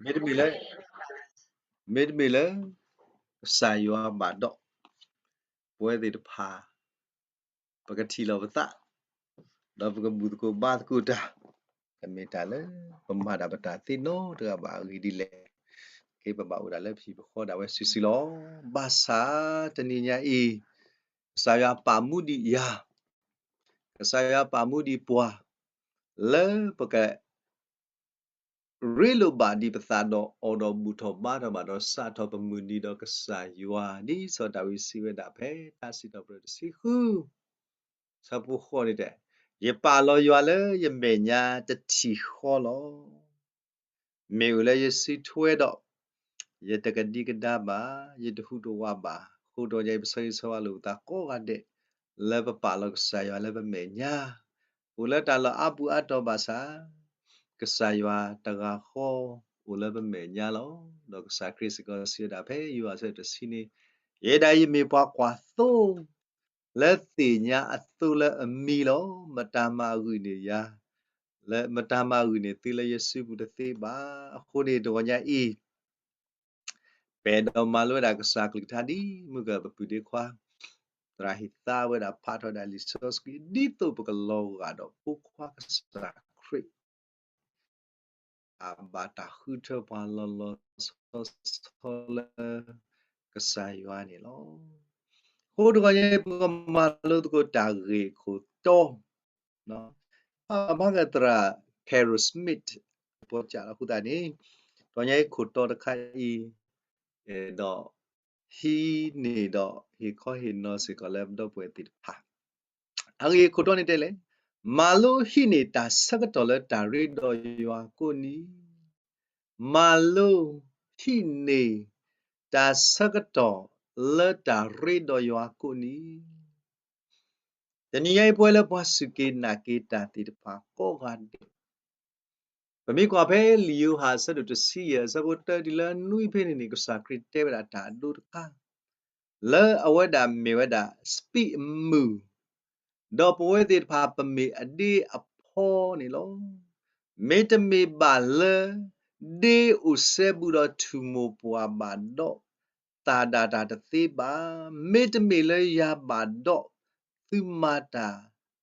မ့တမ့ၢ်လၢ, မ့တမ့ၢ်လၢ ကစၢ်ယွၤဘၣ်ဒီး ပဝဲသ့ၣ်တဖၣ် ပကထံၣ်လီၤပသး, ဒီးပကဘူၣ်သကိးဘါသကိးတၢ်, တမ့ၢ်တၢ်လၢပမၤဒၣ်ပတၢ်သ့နီတဂၤဘၣ်. အဂ့ၢ်ဒ်လဲၣ်, က့ပဘၣ်အိၣ်ဒၣ်လၢပဟံၣ်ပဃီဒၣ်ဝဲစုာ်စုာ်လီၤ. ဘၣ်ဆၣ်တနံၤညါအံၤ, ကစၢ်ယွၤပာ်မူဒံးယၤ, ကစၢ်ယွၤပာ်မူဒံးပှၤ, လၢပက ရ့လိာ်ဘၣ်ဒံးပသးဒီးအီၤဒီးဘူၣ်ထီၣ်ဘါထီၣ်ဘၣ်ဒီးစးထီၣ်ပမုၢ်နံၤဒီးကစၢ်ယွၤ ဒ်စီၤဒၤဝံးစံးဝဲဒၣ်ဖဲတၢ်စံးထီၣ်ပတြၢၤတဆံဃု ဆၢဖိဃိးန့ၣ်တဲ, ယပာ်လီၤယွၤလၢယမဲာ်ညါတထံၣ်ဃီလီၤ. မ့ၢ်အိၣ်လၢယစုထွဲဒီး ယတကဒံကဒါဘၣ်, ယတဟူးတဝးဘၣ်. အဃိတနံၤညါအံၤ ပဆၢဂ့ၤဆၢဝါလိာ်ပသးကိးဂၤဒဲး လၢပပာ်လီၤကစၢ်ယွၤလၢပမဲာ်ညါ, အိၣ်လၢတၢ်လီၢ်အါပူၤအါတီၤဘၣ်ဆၣ်, ကစၢ်ယွၤတဂၤဃီ အိၣ်လၢပမဲာ်ညါလီၤ. ဒီးကစၢ်ခရံာ်စ့ၢ်ကီးစံးဝဲဒၣ်ဖဲယိၤဟၣ်အဆၢတဆံန့ၣ်, ယဲဒၣ်အံၤယမ့ၢ်ပှၤကွၢ်သိ လၢသ့ၣ်ညါအသိလၢအမံလီၤ. မတၤမၤဂ့ၤန့ၢ်ယၤ, လၢမတၤမၤဂ့ၤန့ၢ်သုလၢယစုပူၤတသ့ဘၣ်. အဃိန့ၣ်တဂီၤညါအံၤ ပအဲၣ်ဒိးမၤလိဝဲဒၣ်ကစၢ်ကလုၢ်ကထါဒ်မုၢ်ကပပုၢ်ဒ့ခွါ သရၣ်ဟ့ၣ်သါဝဲဒၣ်ဖးထီၣ်ဒၣ်လံာ်စီဆှံ ဒ်သိးပကလီၤဂာ်ဒီးဖိခွါကစၢ်ခရံာ် အဘၣ်တၢ်ဃုထၢပှၤလီၤလီၤဆီဆီလၢ ကစၢ်ယွၤန့ၣ်လီၤ. အဃိတဂီၤညါ ပကမၤလိသကိးတၢ်ဂ့ၢ်ခိၣ်တီ ဘၣ်ဃးသရၣ် Carol Smith ပီစၢ်လီၤ. အဃိသတးန့ၣ် တဂီၤညါအံၤခိၣ်တီတခါအံၤ ဒီးဟံးန့ၢ်ဒီးဟ့ၣ်ခီဟ့ၣ်နီၤစ့ၢ်ကီးလၢပဒီပုၢ်ဝဲၢ်သ့ၣ်တဖၣ် အဂ့ၢ်ခိၣ်တီန့ၣ်တဲလဲၣ်, မၤလိဟံးန့ၢ်တၢ်ဆၢကတီၢ်လၢတၢ်ရ့ဒီးယွၤကိးနံၤ, မၤလိဟံးန့ၢ်တၢ်ဆၢကတီၢ်လၢတၢ်ရ့ဒီးယွၤကိးနံၤ. တနံၤညါအံၤ ပဝဲလၢပှၤစူၢ်က့ၤနာ်က့ၤတၢ်သ့ၣ်တဖၣ်ကိးဂၤဒဲး ပမ့ၢ်ကွၢ်ဖဲလံာ်ယိၤဟၣ်အဆၢဒိၣ်တဆံယဲၢ် အဆၢဖိတၢတုၤလၢနွံဖဲန့ၣ်န့ၣ် ကစၢ်ခရံာ်တဲဝဲဒၣ်တၢ်အဒိတခါ လၢအဝဲဒၣ်မ့ၢ်ဝဲဒၣ် စပံးအမုၢ်, ဒီးပဝဲသ့ၣ်တဖၣ်ပမ့ၢ်အဒ့အဖီန့ၣ်လီၤ. မ့တမ့ၢ်ဘၣ်လၢ ဒ့အိၣ်စဲဘူးဒီးထူၣ်မိၢ်ပှၢ်ဘၣ်ဒီး သၣ်ဒၣ်တၢ်တသ့ဘၣ်, မ့တမ့ၢ်လၢယၤဘၣ်ဒီး သုမၤတၢ်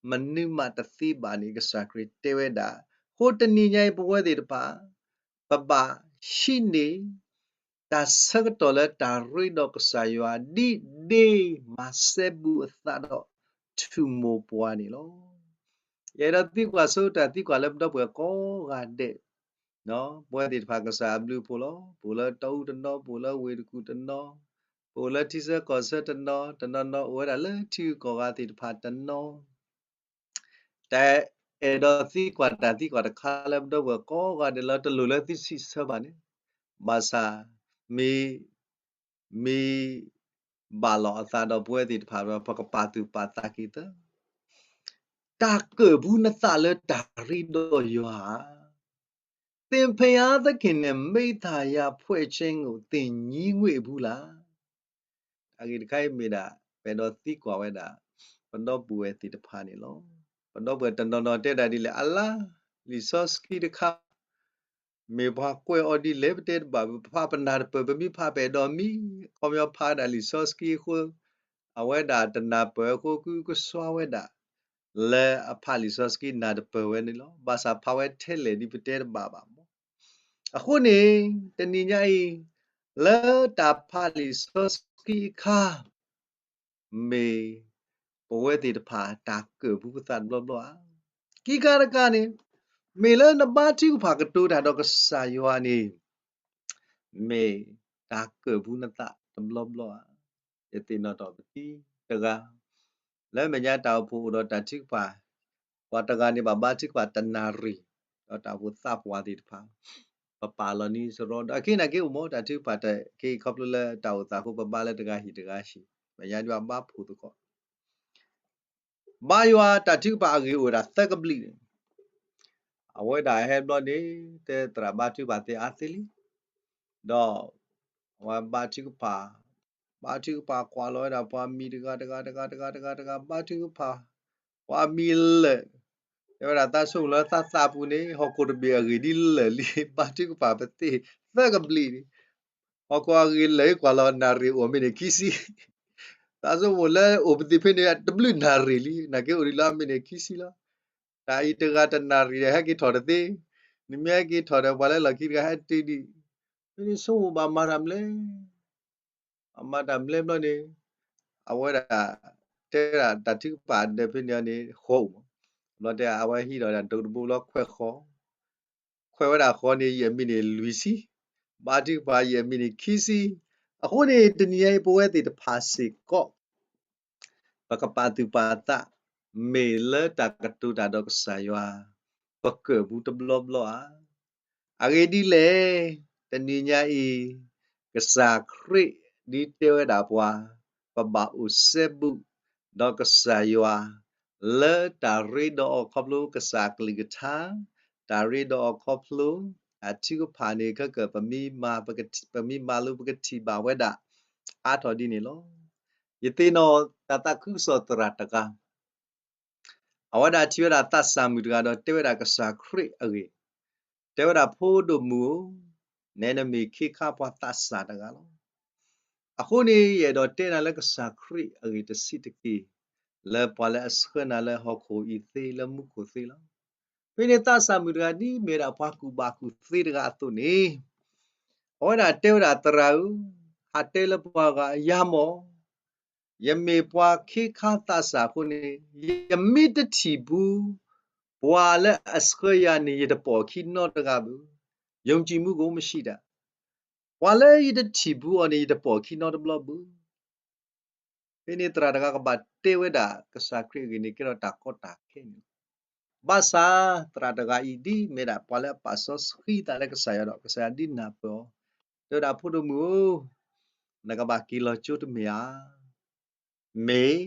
မနုၤမးတသ့ဘၣ်န့ၣ် ကစၢ်ခရံာ်တဲဝဲဒၣ်. အဃိတနံၤညါအံၤ ပဝဲသ့ၣ်တဖၣ် ပဘၣ်ဟံးန့ၢ် တၢ်ဆၢကတီၢ်လၢတၢ်ရ့ဒီးကစၢ်ယွၤ ဒ်ဒ့မၤစဲဘူးအသးဒီးထူၣ်မိၢ်ပှၢ်န့ၣ်လီၤ. ယအဲၣ်ဒိးသံကွၢ်ဆိတၢ်သံကွၢ်လၢပဒီပုၢ်ဝဲၢ်ကိးဂၤဒဲး ပဝဲသ့ၣ်တဖၣ်ကစၢ်အဘျုးအဖှိၣ်လီၤ. ပအိၣ်လၢတီအူတနီၤ, ပအိၣ်လၢဝ့ၢ်တကူၣ်တနီၤ, ပအိၣ်လၢထံဆၢကီၢ်ဆၢတနီၤ, တနီၤနီၤအိၣ်ဝဲဒၣ်လၢထံဂုၤကီၢ်ဂၤသ့ၣ်တဖၣ်တနီၤ တၢ်အဲၣ်ဒိးသံကွၢ်တၢ်သံကွၢ်တခါလၢပဒီပုၢ်ဝဲၢ်ကိးဂၤဒဲးလၢတလိၣ်လၢသုစံးဆၢဘၣ်န့ၣ်, ဘၣ်ဆၣ် မ့ၢ် မ့ၢ်ဘၣ်လီၤအသးဒီးပဝဲသ့ၣ်တဖၣ် ပကပာ်သူၣ်ပာ်သးက့ၤသၢ, တၢ်ကၢၣ်ပူၤနသးလၢတၢ်ရ့ဒီးယွၤဧါ. သင်ဖျားသခင်နဲ့မိသားစုဖွဲ့ခြင်းကို သင်ငြီးငွေ့ဘူးလား. အဂ့ၢ်တခါအံၤမ့ၢ်ဒၣ် ပအဲၣ်ဒိးသံကွၢ်ဝဲဒၣ် ပဒီပုၢ်ဝဲၢ်သ့ၣ်တဖၣ်န့ၣ်လီၤ. ပဒီပုၢ်ဝဲၢ်တနီၤနီၤတဲဒၣ်ဒ်လဲၣ်, အလါ လံာ်စီဆှံတခါ မ့ၢ်ပှၤကွဲးအီၤဒ်လဲၣ်ပတဲတဘၣ်, ပဖးပနၢ်တပၢၢ် ပမ့ၢ်ဖးပအဲၣ်ဒိးမံ, ခီပညီဖးဒၣ်လံာ်စီဆှံအဃိ အဝဲဒၣ်တနၢ်ပၢၢ်အဃိ ကုကစွါဝဲဒၣ် လၢအဖးလံာ်စီဆှံနၢ်တပၢၢ်ဝဲန့ၣ်လီၤ. ဘၣ်ဆၣ်ဖးဝဲထဲလဲၣ်ဒ်ပတဲတဘၣ်ဘၣ်မး. အဃိန့ၣ် တနံၤညါအံၤ လၢတၢ်ဖးလံာ်စီဆှံအခါ မ့ၢ်ပဝဲသ့ၣ်တဖၣ်တၢ်ကၢၣ်ပူၤပသးတဘျီဘျီဧါ. ခံခါတခါန့ၣ် မ့ၢ်လၢနဘါထုကဖၣ်ကတိၤတၢ်ဒီးကစၢ်ယွၤန့ၣ် မ့ၢ်တၢ်ကၢၣ်ပူၤနသးတဘျီဘျီဧါ. ယသ့ၣ်နီၣ်ထီၣ်ပသံတဂၤ လၢမဲာ်ညါတၢ်အိၣ်ဖှိၣ်အိၣ်ဒီးတၢ်ထုကဖၣ်, ပှၤတဂၤန့ၣ်ဘၣ်ဘါထုကဖၣ်တနၣ်ရံၣ်, ဒီးတၢ်အိၣ်ဖှိၣ်သးပှၢ်သ့ၣ်တဖၣ် ပပာ်လီၤန့ၢ်စရီဒီး အခဲအံၤန့ၣ်က့အိၣ်မး တၢ်ထုကဖၣ်တခါခီဖျိလၢတၢ်အိၣ်သးအဃိ ပဘါလၢတဂၤဟံၣ်တဂၤဟံၣ်, မဲာ်ညါဒ်ဘၣ်ဘါဖှိၣ်သကိး ဘါယွၤတၢ်ထုကဖၣ်အဂ့ၢ်အိၣ်ဝဲဒၣ်သၢကဘျံးန့ၣ်, အဝဲဒၣ်ဟဲဘျီန့ၣ် တဲသရၣ်ဘါထုကဖၣ်သ့အါသ့လံ, ဒီးအဝဲဘါထုကဖၣ်, ဘါထုကဖၣ်ကွၢ်လီၤဝဲဒၣ်ပှၤမံၤတဂၤတဂၤတဂၤတဂၤတဂၤတဂၤ ဘါထုကဖၣ် ပှၤမံၤလၢာ် တဲဝဲဒၣ်သးဆိကမိၣ်လၢသးသးပူၤန့ၣ် ဟီၣ်ခိၣ်တဘ့ၣ်အဂ့ၢ်ဒ်လဲၣ်လံ, ဘါထုကဖၣ်ပသ့ၣ်သၢကဘျံးန့ၣ်, ဟီၣ်ခိၣ်အဂ့ၢ်လၢာ်ကွၢ်လီၤ နၣ်ရံၣ်အိၣ်မ့ၢ်န့ၣ်ခံဆံ, သးဆိကမိၣ်လၢအိၣ်ပသ့ၣ်ဖဲန့ၣ် တဘျုးနၣ်ရံၣ်လံ, နာ်က့အိၣ်ဒံးလၢအမ့ၢ်န့ၣ်ခံဆံလီၤ. တၢ်အံၤတဂၤတနၣ်ရံၣ်ဒီးဟဲက့ၤထီၣ်တသ့, နမ့ၢ်ဟဲက့ၤထီၣ်ဒီးပှၤလၢလီၢ်ခံတဂၤဟဲတုၤဒံး, ဖဲန့ၣ်ဆိကမိၣ်ဘၣ်မၤတၢ်မနုၤလဲၣ် အမၤတၢ်မနုၤဘျီန့ၣ်, အဝဲဒၣ်တဲဒၣ်တၢ်ထုကဖၣ်ဒီးဖဲန့ၣ်န့ၣ် ဃီအိၣ်မး, ဘျီတဲအဝဲဟံးဒီးဒၣ်ဒိးတဘိလီၤခွဲးဃီ, ခွဲးဝဲဒၣ်ဃီန့ၣ် ယမံၤန့ၣ်လွံၢ်ဆံ, ဘါထုကဖၣ်ယမံၤန့ၣ်ခံဆံ, အဃိန့ၣ် တနံၤအံၤပဝဲသ့ၣ်တဖၣ်စ့ၢ်ကီး ပကပာ်သူၣ်ပာ်သး မ့ၢ်လၢတၢ်ကတိၤတၢ်ဒီးကစၢ်ယွၤ ပကၢၢ်ပူၤတဘျီဘျီဧါ. အဂ့ၢ်ဒ်လဲၣ်, တနံၤညါအံၤ ကစၢ်ခရံာ်ဒ်တဲဝဲဒၣ်ပှၤ ပဘၣ်အိၣ်စဲဘူး ဒီးကစၢ်ယွၤ လၢတၢ်ရ့ဒီးအီၤခီဖျိကစၢ်အကလုၢ်ကထါ, တၢ်ရ့ဒီးအီၤခီဖျိ အထုကဖၣ်န့ၣ် ခဲကၢၣ် ပမ့ၢ်မၤလိပကထံၣ်ဘၣ်ဝဲဒၣ် အါထီၣ်ဒ်န့ၣ်လီၤ. ယသ့ၣ်နီၣ်တၢ်သးခုကစီၣ်သရၣ်တဂၤ အဝဲဒၣ်ထံၣ်ဝဲဒၣ်သးစၢ်မုၣ်တဂၤဒီးတဲဝဲဒၣ်ကစၢ်ခရံာ်အဂ့ၢ်, တဲဝဲဒၣ်ဖိဒိၣ်မုၣ်ဧၢ, နဲနမ့ၢ်ခ့ခါပှၤသးစၢ်တဂၤလီၤ. အဃိန့ၣ် ယအဲၣ်ဒိးတဲနၤလၢကစၢ်ခရံာ်အဂ့ၢ်တဆံးတက့ၢ်, လၢပှၤလၢအဆှၢနၤလၢဟီၣ်ခိၣ်အံၤသ့လၢမူခိၣ်သ့လီၤ. ဖဲန့ၣ်သးစၢ်မုၣ်တဂၤဒ်မ့ၢ်ဒၣ်ပှၤကူၣ်ဘၣ်ကူၣ်သ့တဂၤအသိးန့ၣ်, အဝဲဒၣ်တဲဝဲဒၣ်သရၣ်ဧၢ, ဟးတဲလၢပှၤဂၤယၤမၢ် ယမ့ၢ်ပှၤခ့ခါသးစၢ်အဃိန့ၣ်, ယမ့ၢ်တထံၣ်ဘူး ပှၤလၢအဆှၢယၤန့ၣ် ယတပိာ်အခံနီတဂၤဘၣ်. ယုံကြည်မှုကို မရှိတာ. ပှၤလၢယတထံၣ်ဘူးအီၤန့ၣ် ယတပိာ်အခံနီတဘျီဘၣ်. ဖဲန့ၣ်သရၣ်တဂၤကဘၣ်တဲဝဲဒၣ်ကစၢ်ခရံာ်အဂ့ၢ်န့ၣ် ကဲထီၣ်တၢ်ကီတၢ်ခဲန့ၣ်လီၤ. ဘၣ်ဆၣ်သရၣ်တဂၤအံၤဒ်မ့ၢ်ဒၣ်ပှၤလၢအပာ်စီဆှံသးလၢကစၢ်ယွၤဒီး ကစၢ်ယွၤဒ်နၢ်ပၢၢ်အီၤ, တဲဝဲဒၣ်ဖိဒိၣ်မုၣ်ဧၢ, နကဘၣ်က့ၤလီၤကၠိတမ့ၢ်ဧါ. မ့ၢ်,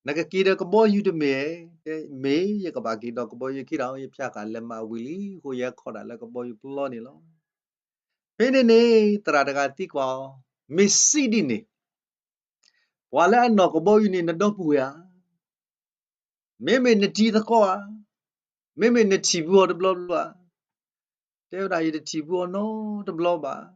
နကက့ၤဒီးကဘီယူၤတမ့ၢ်ဧါ. မ့ၢ်, ယကဘၣ်က့ၤဒီးကဘီယူၤခံဒီး ယဖၠၣ်ဃာ်လဲၤမးဝံၤလံအဃိ ယဟဲခီဒၣ်လၢကဘီယူၤပျီန့ၣ်လီၤ. ဖဲန့ၣ်န့ၣ် သရၣ်တဂၤသံကွၢ်အီၤ, မ့ၢ်စံးဒ်န့ၣ်, ပှၤလၢအနီၢ်ကဘီယူၤန့ၣ် နဒီပုၢ်ဝဲၢ်ဧါ, မ့မ့ၢ်နတံၤသကိးဧါ, မ့မ့ၢ်နထံၣ်ဘူးအီၤတဘျီဘျီဧါ. တဲဝဲဒၣ် ယတထံၣ်ဘူးအီၤနီတဘျီဘၣ်.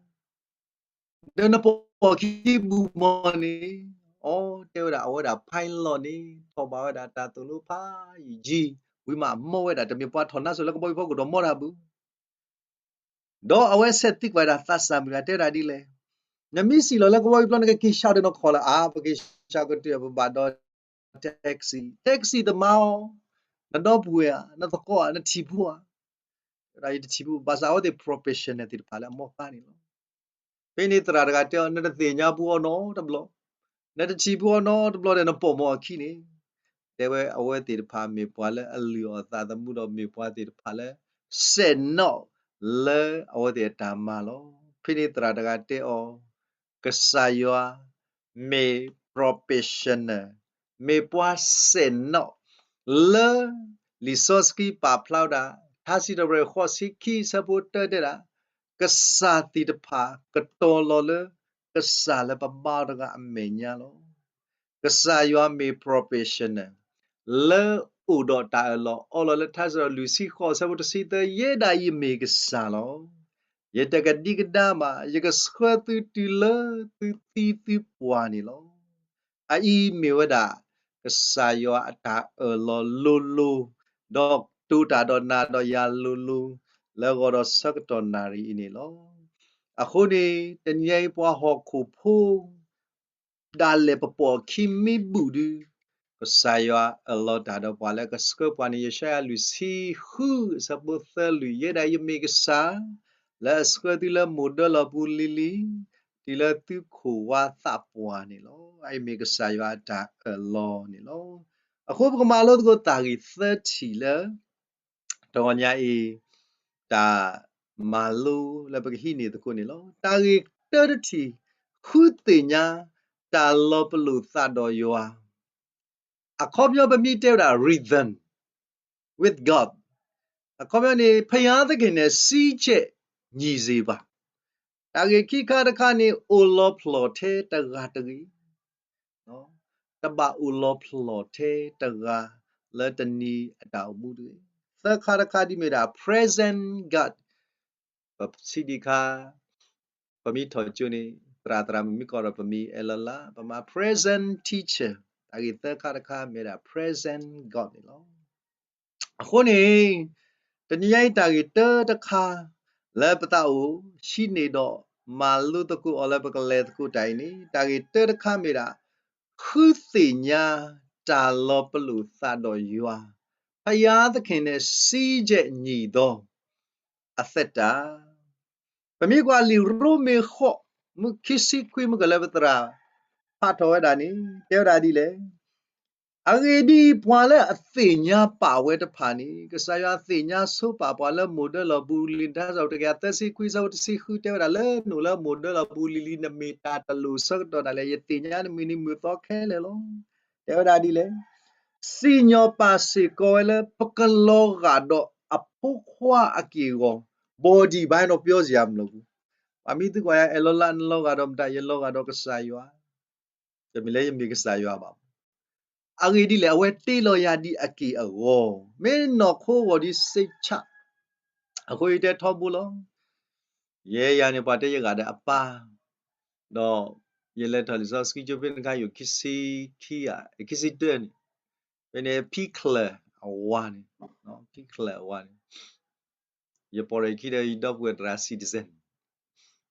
ဒီးနပိာ်အခံဘူးမၢ်န့ၣ်, အီ တဲဝဲဒၣ် အဝဲဒၣ် pilot န့ၣ် ထီၣ်ဘၣ်ဝဲဒၣ်တၢ်သိၣ်လိဖးယံာ်, ဝံၤမးမီၢ်ဝဲဒၣ် တမ့ၢ်ပှၤထီၣ်နါစိၤလၢကဘီယူၤဖီခိၣ်ဒီးမီၢ်တၢ်ဘၣ်. ဒီးအဝဲဆဲးသံကွၢ်ဒၣ်သးစၢ်မုၣ်တဂၤ တဲဒၣ်ဒ်လဲၣ်, နမ့ၢ်စံၣ်လီၤလၢကဘီယူၤပျီ နကက့ၤဆှၢဒီးနခီၣ်လၢအါ, ပက့ၤဆှၢကတၢၢ် ပဘၣ်ဒီး taxi, taxi သမါအီၤ, နဒီပုၢ်ဝဲၢ်ဧါ, နသကိးဧါ, နထံၣ်ဘူးဧါ. ယတထံၣ်ဘူး, ဘၣ်ဆၣ်အဝဲသ့ၣ် professional သ့ၣ်တဖၣ်လၢအမီၢ်ဃါန့ၣ်လီၤ. ဖဲန့ၣ်သရၣ်တဂၤတဲအီၤ, နတသ့ၣ်ညါဘူးအီၤနီတဘျီ, နတထံၣ်ဘူးအီၤနီတဘျီဒီး နပိာ်မၢ်အခံန့ၣ်. တဲဝဲအဝဲသ့ၣ်တဖၣ်မ့ၢ်ပှၤလၢအလုၢ်အီၣ်သးသမူဒီး မ့ၢ်ပှၤသ့ၣ်တဖၣ်လၢ စဲးနီၣ် လၢအဝဲသ့ၣ်အတၢ်မၤလီၤ. ဖဲန့ၣ်သရၣ်တဂၤတဲအီၤ, ကစၢ်ယွၤ မ့ၢ် professional, မ့ၢ်ပှၤစဲးနီၣ် လၢ လံာ်စီဆှံပာ်ဖျါဝဲဒၣ် ထါစံးထီၣ်ပတြၢၤ ဃိးဆံခံ ဆၢဖိတၢ တဲဒၣ်, ကစၢ်သ့ၣ်တဖၣ်ကတီၤလီၤလၢ ကစၢ်လၢပဘါအီၤတဂၤအမဲာ်ညါလီၤ. ကစၢ်ယွၤမ့ၢ် professional လၢအိၣ်ဒီးတၢ်အၢၣ်လီၤအီလီၤလၢ ထါစံးထီၣ်လွံၢ်ဆံဃိး ဆၢဖိတဆံသၢ, ယဲဒၣ်ယမ့ၢ်ကစၢ်လီၤ. ယတကဒံကဒါဘၣ်, ယကဆှၢသုတုၤလၢသုသံသုပှၢ်န့ၣ်လီၤ. အအံၤမ့ၢ်ဝဲဒၣ် ကစၢ်ယွၤအတၢ်အၢၣ်လီၤလိၤလိၤ, ဒီးတိာ်တၢ်ဒီးနၤဒီးယၤလိၤလိၤ, လၢဂီၤဒီးဆၢကတီၢ်နၣ်ရံၣ်အံၤန့ၣ်လီၤ. အဃိန့ၣ် တနံၤအံၤပှၤဟီၣ်ခိၣ်ဖိ ဒၣ်လဲာ်ပပိာ်အခံမ့ၢ်ဘူးဒီး, ကစၢ်ယွၤအၢၣ်လီၤတၢ်ဒီးပှၤလၢကဆှၢပှၤန့ၣ် ယၡါယၤလွံၢ်ဆံဃု ဆၢဖိသၢလွံၢ်, ယဲဒၣ်ယမ့ၢ်ကစၢ် လၢအဆှၢသုလၢမိၢ်ဒၢလီၢ်ပူၤလံၤလံၤ, တုၤလၢသုခိၣ်ဝါသးပှၢ်န့ၣ်လီၤ. အအံၤမ့ၢ်ကစၢ်ယွၤအတၢ်အၢၣ်လီၤန့ၣ်လီၤ. အဃိပကမၤလိသကိးတၢ်ဂ့ၢ်သၢထံၣ်လၢ တဂီၤညါအံၤ တၢ်မၤလိလၢပကဟံးန့ၢ်သကိးန့ၣ်လီၤ. တၢ်ဂ့ၢ်တၢတထံၣ်, ဃုသ့ၣ်ညါ တၢ်လီၤပလိာ်သးဒီးယွၤ. အခီပညီပမ့ၢ်တဲဝဲဒၣ် rhythm with God, အခီပညီန့ၣ် ဘုရားသခင်နဲ့ စည်းချက်ညီစေပါ. တၢ်ဂ့ၢ်ခံခါတခါန့ၣ် အိၣ်လီၤဖျိးထဲတဂၤတဂ့ၤ တဘၣ်အိၣ်လီၤဖျိးထဲတဂၤ လၢတနံၤအတၢ်အိၣ်မူတဂ့ၤ. သၢခါတခါဒ်မ့ၢ်ဒၣ် present God, ပစံးဒံးခါ, ပမ့ၢ်ထီၣ်ကၠိန့ၣ် သရၣ်သရၣ်မုၣ်မ့ၢ်ကိးဒီးပမံၤအဲၣ်လီၤလၢ်, ပမၤ present teacher, တၢ်ဂ့ၢ်သၢခါတခါမ့ၢ်ဒၣ် present God န့ၣ်လီၤ. အဃိန့ၣ် တနံၤညါအံၤတၢ်ဂ့ၢ်တၢတခါ လၢပသးအိၣ်ဟံးန့ၢ်ဒီးမၤလိသကိးအီၤလၢပကလဲၤသကိးတၢ်အံၤန့ၣ် တၢ်ဂ့ၢ်တၢတခါမ့ၢ်ဒၣ် ဃုသ့ၣ်ညါတၢ်လီၤပလိာ်သးဒီးယွၤ, ဘုရားသခင်နဲ့ စည်းချက်ညီသောအသက်တာ. ပမ့ၢ်ကွၢ်လံာ်ရိမ့ၤဃိး မုၢ်ခံဆံခွံ မုၢ်ကလၢပသရၣ်ဖးထီၣ်ဝဲဒၣ်န့ၣ် တဲဝဲဒၣ်ဒ်လဲၣ်. အဂ့ၢ်ဒ်အံၤ, ပှၤလၢအသ့ၣ်ညါပာ်ဝဲတဖၣ်န့ၣ် ကစၢ်ယွၤသ့ၣ်ညါဆိပာ်ပှၤလၢမိၢ်ဒၢလီၢ်ပူၤလံာ်တၢ်စီၣ် တကယၤသၢဆံခွံ ဆၢဖိတဆံဃုတဲဝဲဒၣ်လၢ နအိၣ်လၢမိၢ်ဒၢလီၢ်ပူၤလံၤလံၤ နမ့ၢ်တၢ်တလိၣ်ဆၢကတီၢ်ဒၣ်လဲာ် ယသ့ၣ်ညါနမံၤနမုၢ်သီခဲလၢာ်လီၤ. တဲဝဲဒၣ်ဒ်လဲၣ်. စံၣ်ညီၣ်ပာ်စ့ၢ်ကီးဝဲလၢပကလီၤဂာ်ဒီးအဖိခွါအက့ၢ်အဂီၤ body ဘၣ်နီၣ်ပျီစ့ၢ်အမလီၤပူၤ. ပှၤမ့ၢ်သံကွၢ်ယၤ အဲၣ်လီၤလၢ် နလီၤဂာ်ဒီးမတၤ, ယလီၤဂာ်ဒီးကစၢ်ယွၤ. တမ့ၢ်လၢယမ့ၢ်ကစၢ်ယွၤဘၣ်. အဂ့ၢ်ဒ်လဲၣ်, အဝဲတ့လီၤယၤဒ်အက့ၢ်အဂီၤ, မ့ၢ်နီၢ်ခိဂီၤဒ်စ့ၣ်ဆၣ်, အဃိယတဲထီဘိလီၤ. ယဲယၤန့ၣ် ပှၤတဲယဂာ်ဒီးအပၢ်, ဒီးယလဲၤထီၣ်လံာ်စီဆှံကၠိဖဲန့ၣ်ခါ ယိၤခံဆံခံဧါ, ခံဆံတၢန့ၣ်, ဖဲန့ၣ် ဖံချၢၣ်အဝၤန့ၣ်, ဖံချၢၣ်အဝၤန့ၣ် ယပိာ်ဒီးယခံဒီးယဒီပုၢ်ဝဲၢ်သရၣ် citizen,